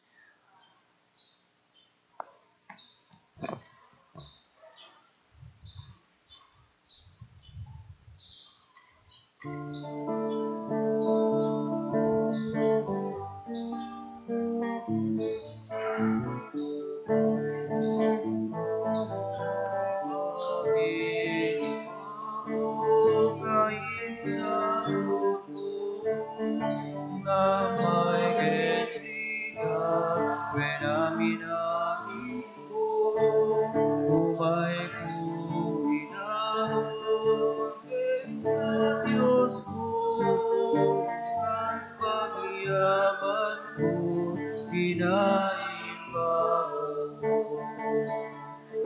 Umayko inanus ken a Diosko, kas pagyamanko, kinaimbagko.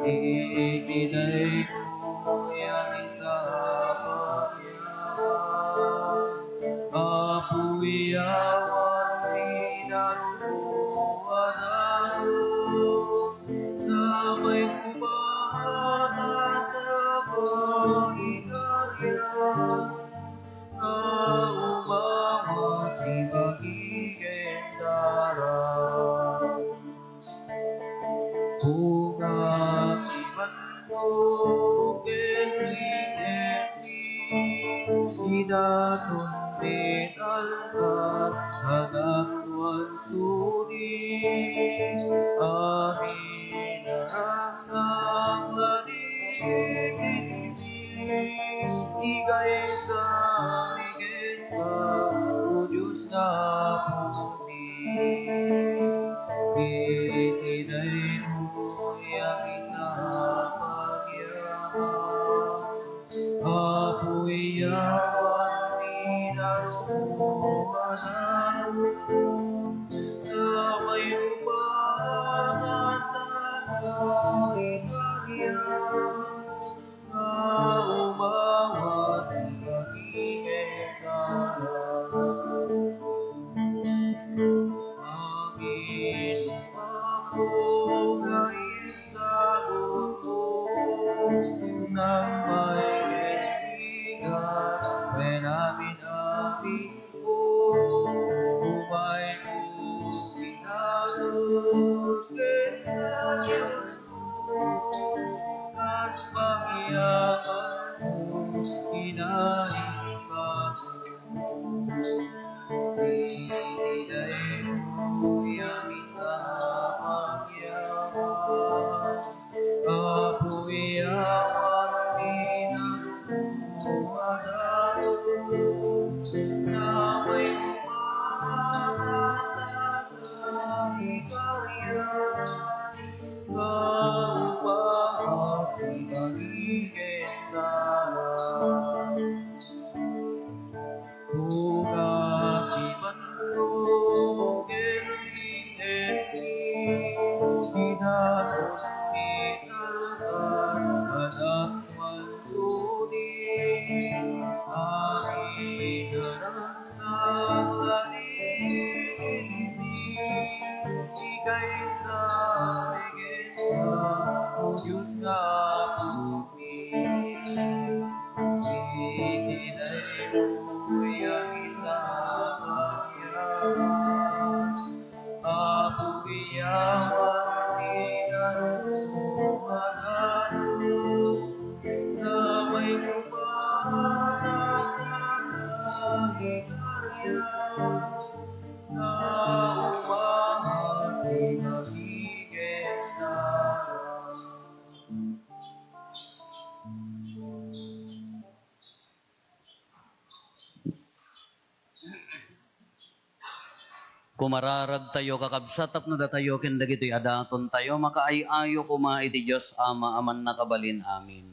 Iti daytoy a misa a pagyaman, Apo, iyawanmi daruko a danon, Sapay koma a pagikarian, nga umawat ti bagi ken darak. Kungak ti bannog ken lingegmi, idaton ti talna, anak Suni, amin a ragsak la di iti igaysa mi kenka, O Dios nga Apomi. Iti daytoy a misa a pagyaman, Apo, iyawanmi daruko a danon, sapay koma a pagikarian, nga umawat ti bagi ken darak. Amin. Apo, nga insagutko, nang maigeliga, ken amin-aminko, umayko inanus ken a Diosko, kas pagyamanko, kinaimbagko. Iti daytoy a misa a pagyaman, Apo, iyawanmi daruko a danon, sapay koma a pagikarian, nga umawat ti bagi ken darak. Kungak ti bannog ken lingegmi, idaton ti talna, anak Suni, amin a ragsak la di iti igaysa mi kenka, O Dios nga Apomi. Iti Apo, iyaman ti nanguanano, sabay ko panagkakahigaya, naumahan ti nagiging dalan. Kumararagtayo, kakabsat, tapno datayo ken dagitoy a datontayo makaay-ayo koma iti Dios Ama a mannakabalin. Amen.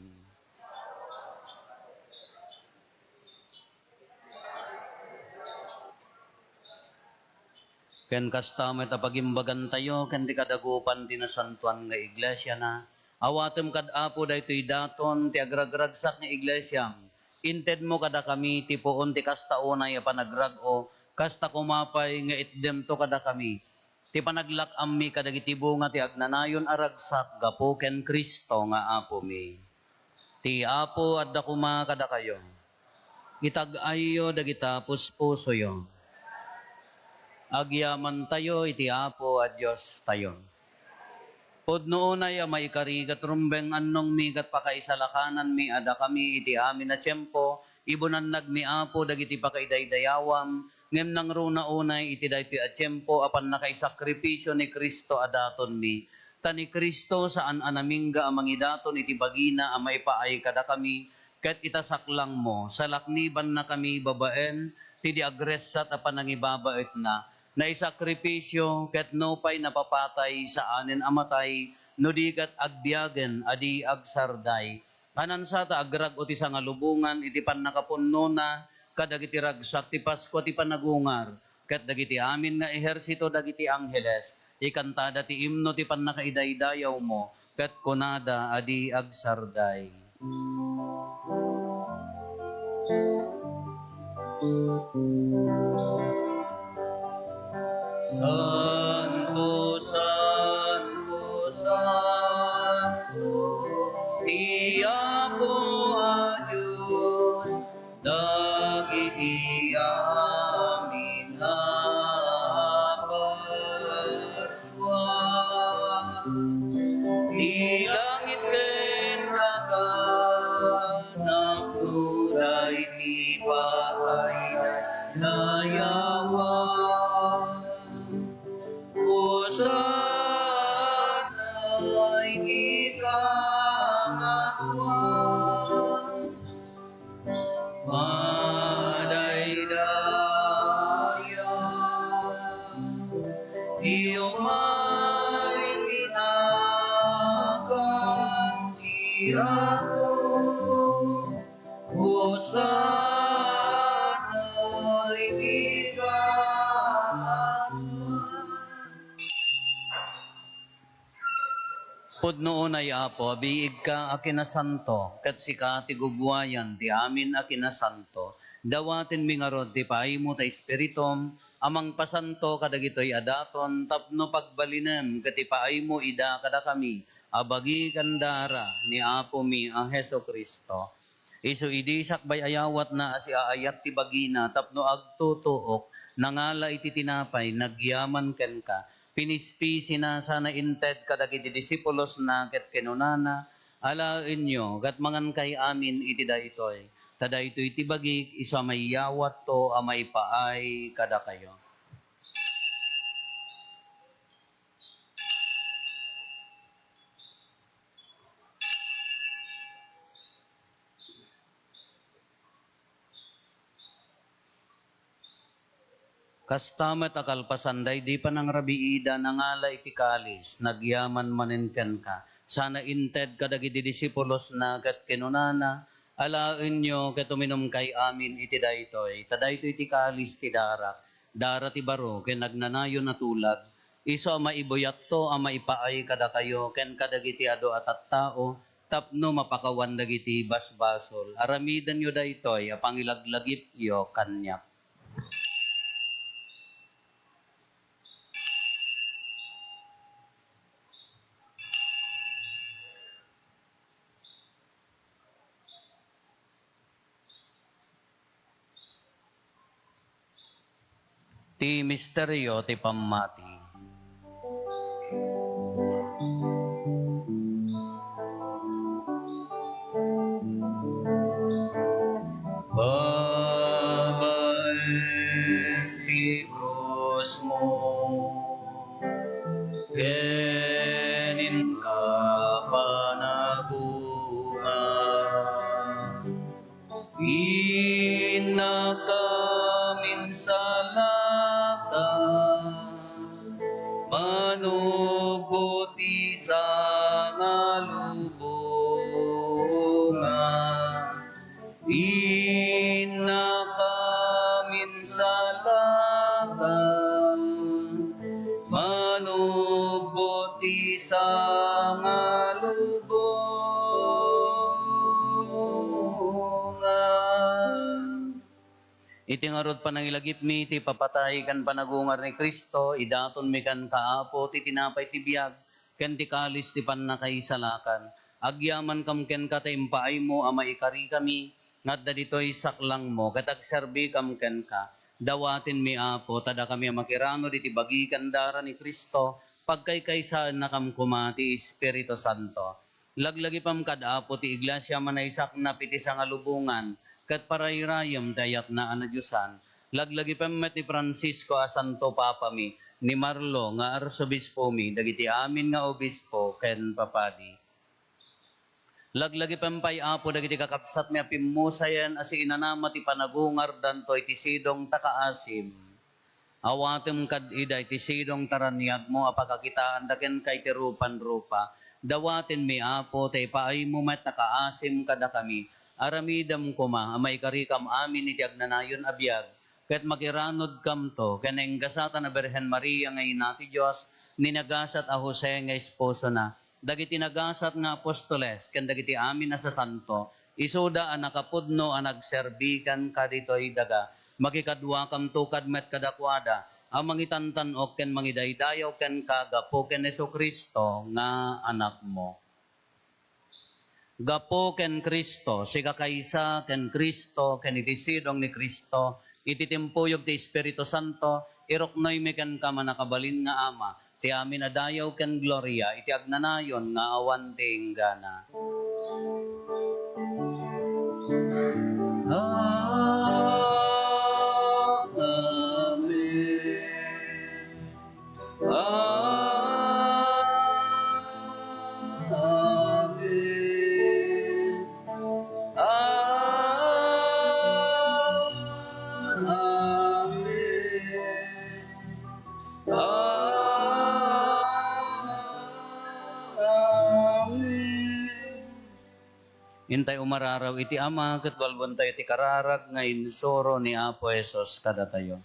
Ken kasta met a pagimbagantayo ken ti kadagupan ti nasantoan nga iglesiana. Awatem kad Apo daytoy daton ti agragragsak nga iglesiam. Intedmo kadakami ti puon ti kasta unay a panagrag-o, kasta koma pay nga itdemto kadakami ti panaglak-ammi kadagiti bunga ti agnanayon a ragsak gapu ken Cristo nga Apomi. Ti Apo adda koma kadakayo. Itag-ayyo dagita puspusoyo. Agyamantayo iti Apo a Diostayo. Pudno unay a maikari ket rumbeng annongmi ket pakaisalakananmi a dakami iti amin a tiempo, ibunannagmi, Apo, dagiti pakaidaydayawam, ngem nangruna unay iti daytoy a tiempo a pannakaisakripisio ni Cristo a datonmi. Ta ni Cristo saan a namingga a mangidaton iti bagina a maipaay kadakami, ket ita saklangmo, salaknibannakami babaen ti di agressat a panangibabaetna. Naisakripisio ket nupay napapatay, saanen a matay, no di ket agbiagen a di agsarday. Kanansata agrag-o ti sangalubongan iti pannakapunnona kadagiti ragsak ti Paskua ti panagungar, ket dagiti amin nga ehersito dagiti angheles, ikantada ti imno ti pannakaidaydayawmo, ket kunada a di agsarday. Santo, santo, santo, ti Apo a Dios, dagiti amin a parsua. Ti langit ken daga, napno daytoy pakaidayawan. Hosanna iti kangatoan. Madaydaya ti umay ti nagan ti Apo. Hosanna iti kangatoan. Pudno unay, Apo, a biigka a kinasanto, ket sika ti gubuayan ti amin a kinasanto. Dawatenmi ngarud ti paaymo ta Espiritum a mangpasanto kadagitoy a daton tapno pagbalinem ket ipaaymo ida kadakami a bagi ken dara ni Apomi a Jesu-Cristo. Isu idi sakbay a yawatna a siaayat ti bagina tapno agtutuok, nangala iti tinapay, nagyaman kenka, pinispisina sana inted kadagiti disipulosna ket kinunana, "Alaenyo ket mangankay amin iti daytoy, ta daytoy ti bagik isu a maiyawatto a maipaay kadakayo." Kasta met a kalpasan daydi panangrabiida, nangala iti kalis, nagyaman manen kenka, sana inted kadagiti disipulosna ket kinunana, "Alaenyo ket uminumkay amin iti daytoy, ta daytoy ti kalis ti darak, dara ti baro ken agnanayon a tulag, isu a maibuyatto a maipaay kadakayo ken kadagiti adu a tattao tapno mapakawan dagiti basbasol. Aramidenyo daytoy a pangilaglagipyo kaniak." Ti misterio ti pammati. Babaen ti krusmo ken inka panagungar. Innaka minsalata, manubot ti sangalubongan. Innaka minsalata, manubot ti sangalubongan. Iti ngarud panangilagipmi ti papatay ken panagungar ni Cristo, idatonmi kenka, Apo, ti tinapay ti biag ken ti kalis ti pannakaisalakan. Agyamankam kenka ta impaaymo a maikarikami nga adda ditoy saklangmo ket agserbikam kenka. Dawatenmi, Apo, ta dakami a makiranud iti bagi ken dara ni Cristo, pagkaykaysaennakam koma ti Espiritu Santo. Laglagipem kad Apo ti Iglesia a manaysaknap iti sangalubongan ket parayrayem ti ayatna a nadiosan. Laglagipem met ni Francisco a Santo Papami, ni Marlo nga Arsobispomi, dagiti amin nga obispo ken papadi. Laglagipem pay, Apo, dagiti kakabsatmi a pimmusayen a siinanama ti panagungardanto iti sidong ta kaasim. Awatem kad ida iti sidong ta raniagmo a pakakitaanda kenka iti rupan-rupa. Dawatenmi, Apo, ta ipaaymo met a kaasim kadakami. Aramidem koma a maikarikam amin iti agnanayon a biag, ket makiranudkamto ken nainggasatan a Birhen Maria nga ina ti Dios, ni nagasat a Jose nga esposona, dagiti nagasat nga apostoles, ken dagiti amin a sasanto, isuda a nakapudno a nagserbi kenka ditoy daga. Makikaduakamto kad met kadakuada a mangitantan-ok ken mangidaydayaw kenka gapu ken Jesu-Cristo nga Anakmo. Gapu ken Cristo, sikakaysa ken Cristo, ken iti sidong ni Cristo, iti timpuyog ti Espiritu Santo, iruknoymi kenka, mannakabalin nga Ama, ti amin a dayaw ken gloria iti agnanayon nga awan ti inggana. Amen. Amen. Amen. Amen. Intay umararaw iti Ama ket walwentayo ti kararag nga insuro ni Apo Jesus kadatayo.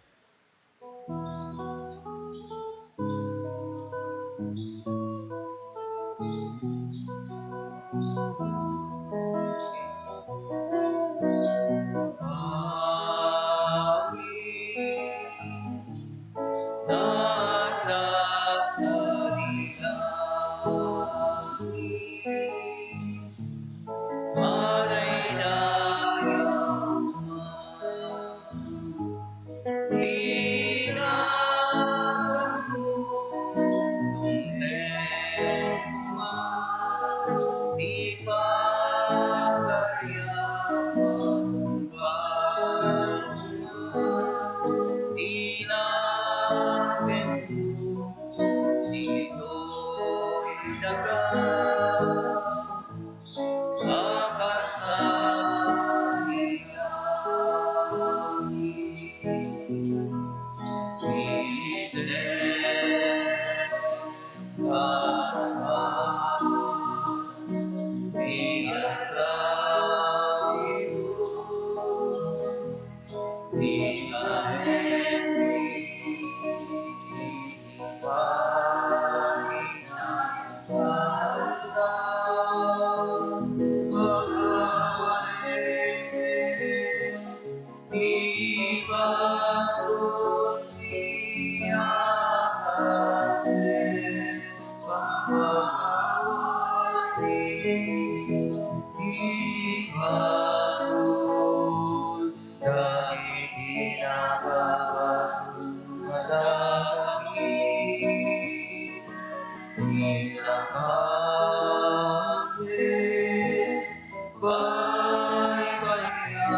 Pinakaangel, baybay-an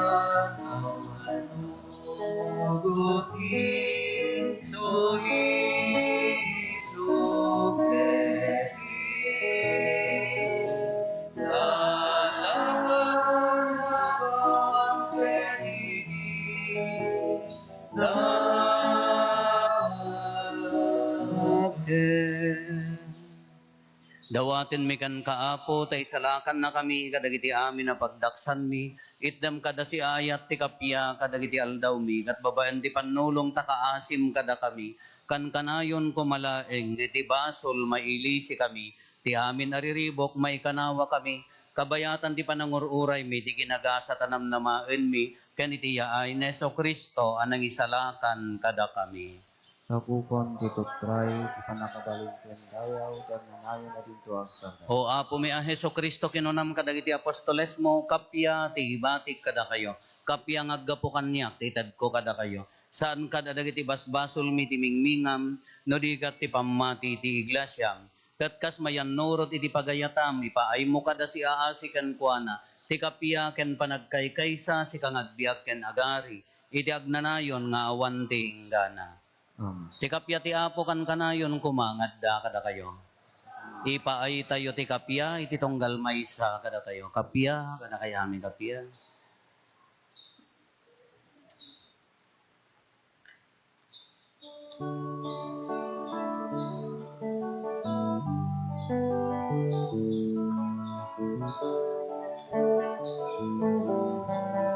a manugot, insuli, sumrek, salakan a pangpedigi. Dawatenmi kenka, Apo, ta isalakannakami kadagiti amin a pagdaksanmi. Itdem kada siaayat ti kappia kadagiti aldawmi, ket babaen ti pannulong ta kaasim kadakami. Kankanayon koma laeng iti basol, mailisikami. Ti amin a riribuk, maikanawakami. Kabayatan ti panangur-uraymi, ti ginagasat a namnamaenmi, ken iti yaay ni Jesu-Cristo a nangisalakan kadakami. Sakupon ti tuttray, ti pannakabalin ken dayaw, ti agnanayon a dinto agsarda. O Apomi a Jesu-Cristo, kinunam kadagiti apostolesmo, kappia ti ibatik kadakayo, kappia nga aggapu kaniak ti itedko kadakayo. Saan kad a dagiti basbasolmi ti mingmingam, no di ket ti pammati ti iglesiam. Ket kas mayannurot iti pagayatam, ipaaymo kad a siaasi kenkuana ti kappia ken panagkaykaysa, sika nga agbiag ken agari iti agnanayon nga awan ti inggana. Amen. Ti kappia ti Apo kankanayon koma nga adda kadakayo. Ipaaytayo ti kappia iti tunggal maysa kadatayo. Kappia, kadakayo amin kappia.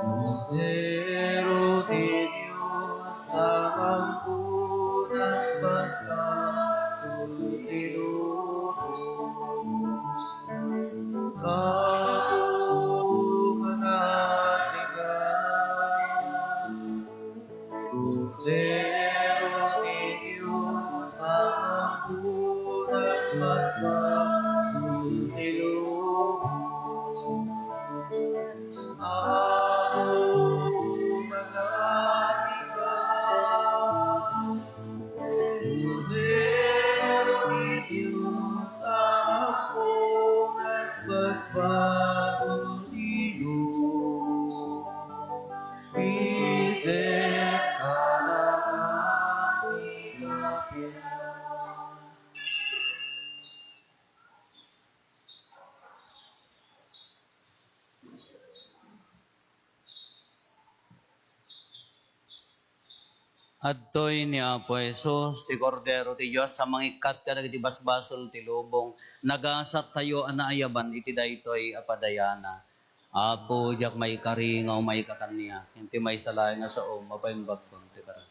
Kordero ti Dios a mangpunas basbasol ti lubong. Apo, kakaasika. Kordero ti Dios a mangpunas basbasol ti lubong. Apo, kakaasika. Kordero ti Dios a mangpunas basbasol ti lubong. Ited kadakami ti kappia. Adtoy ni Apo Jesus, ti Kordero ti Dios a mangikkat kadagiti basbasol ti lubong. Nagasattayo a naayaban iti daytoy a padayana. Apo, diak maikari nga umayka kaniak, iti maysa laeng a saom, mapaimbagkon ti karkararag.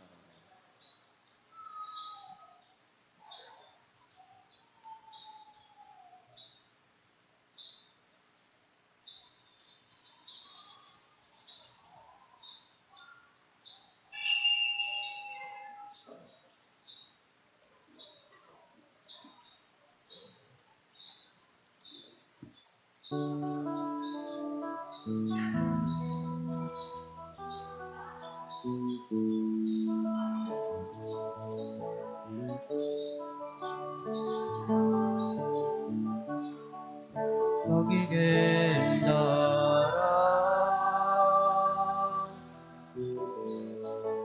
Pagigendara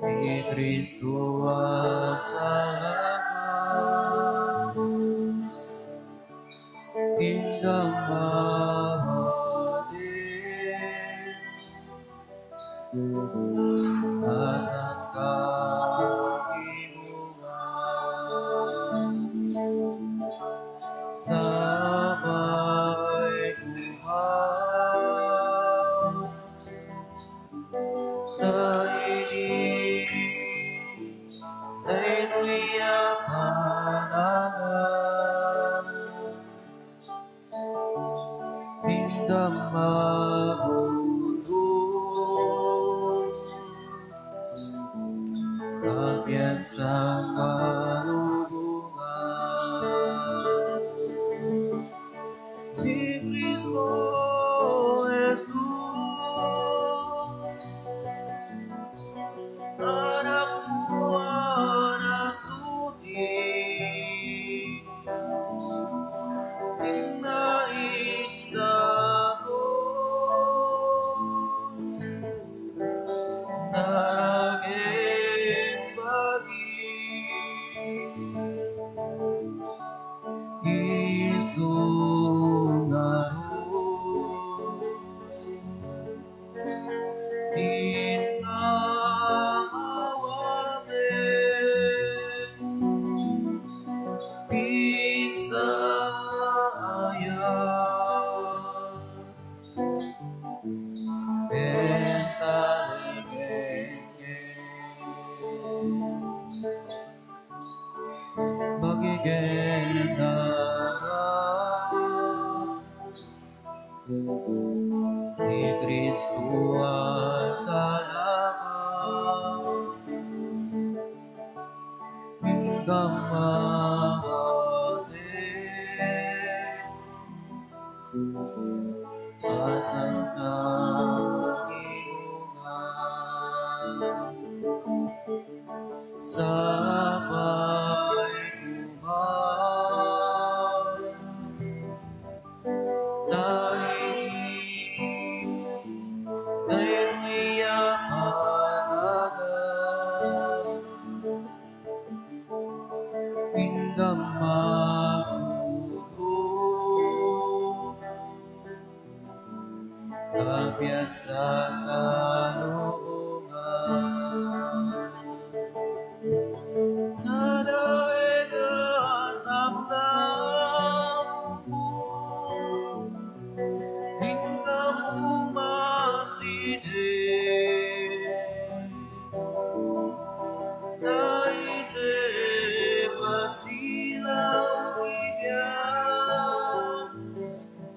ni Cristo a salakan. Indang mabalin a sangkakibungan. Sapay buhay. Daydi, daytoy a panagan, indang mabulong, agyan sa kalubongan. Ni Cristo Jesus, anak ko a nasudi. Sungaro, inka awaten, pigsaya, enta ni Bagigenda ni Cristo a salaka, inka mawate, asangka iungan. Sapay koma, daytoy, daytoy a panagan, inka magulo. Kapiat sa kalooban, nadaiga sablapo, inka umasiden, daydi masilaw iti biag.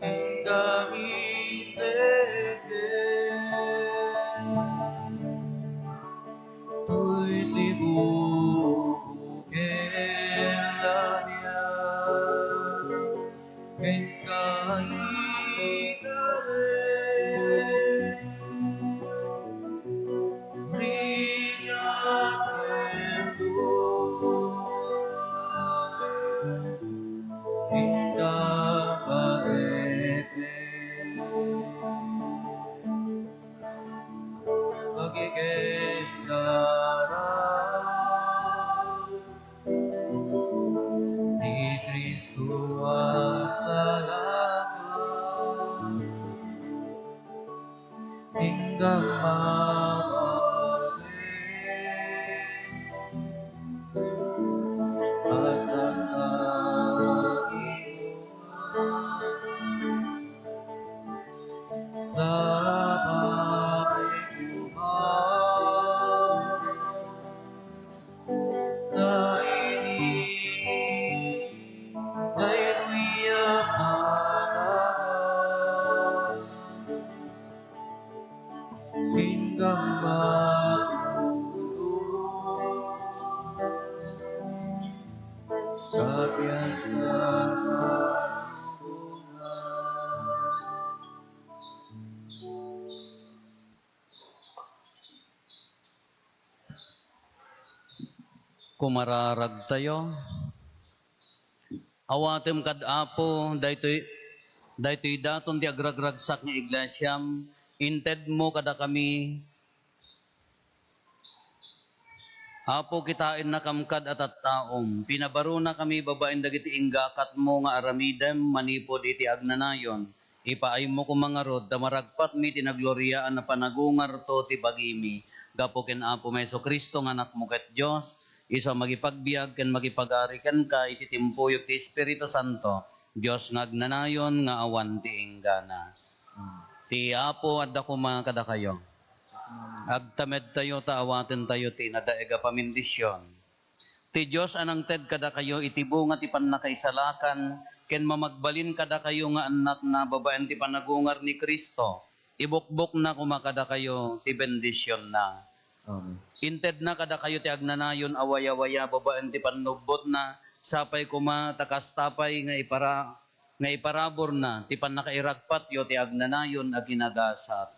Inka mi seke, toy sibubuken a biag, inka ikari. Rigat ken Dios, inka parepen. Pagigenggaran ni Cristo a salaka. Inka mawate, asangka iungan. Sapay koma, daytoy, daytoy a panagan. Inka magulo, kapiat sa kalooban. Kumararagtayo. Awatem kad Apo, daytoy, daytoy daton ti agragragsak nga iglesiam, intedmo kadakami. Apo, kitaennakam kad a tattaom, pinabarunakami babaen dagiti ingga a katmo nga aramidem manipud iti agnanayon. Ipaaymo koma ngarud ta maragpatmi ti nagloriaan a panagungarto ti bagimi. Gapu ken Apomi Jesu-Cristo nga Anakmo ket Dios, isu a mangipagbiag ken mangipagari kenka iti timpuyog ti Espiritu Santo, Dios nga agnanayon nga awan ti inggana. Ti Apo adda koma kadakayo. Agtamedtayo ta awatentayo ti nadaig a pamendisyon. Ti Dios a nangted kadakayo iti bunga ti pannakaisalakan ken mamagbalin kadakayo nga annakna babaen ti panagungar ni Cristo, ibukbokna koma kadakayo ti bendisionna. Amen. Intedna kadakayo ti agnanayon a wayawaya babaen ti pannubbotna, sapay koma ta kasta pay nga ipara-, nga iparaburna ti pannakairagpatyo ti agnanayon a ginagasat.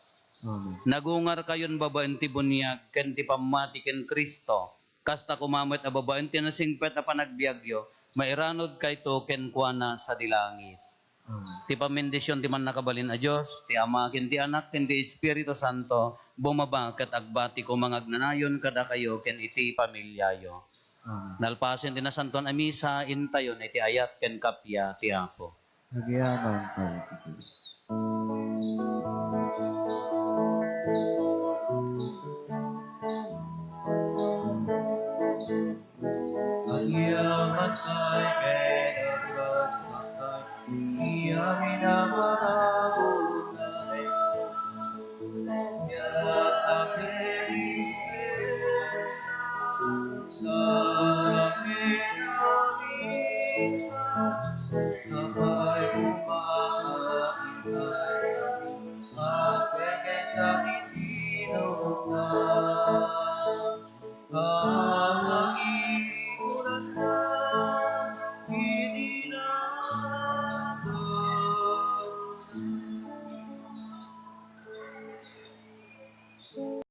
Amen. Nagungarkayon babaen ti buniag ken ti pammati ken Cristo. Kasta koma met a babaen ti nasingpet a panagbiagyo, mairanudkayto kenkuana sadi langit. Amen. Ti pamendisyon ti Mannakabalin a Dios, ti Ama, ken ti Anak, ken ti Espiritu Santo, bumaba ket agbati koma nga agnanayon kadakayo ken iti familiayo. Amen. Nalpasen ti Nasantoan a Misa, intayon iti ayat ken kappia ti Apo. Agyamankami ti Dios. Agyamankami ket agbagsakami, amin a marabutkami. Diak akerin ket, diak akerin ket, sapay ko pakaitay.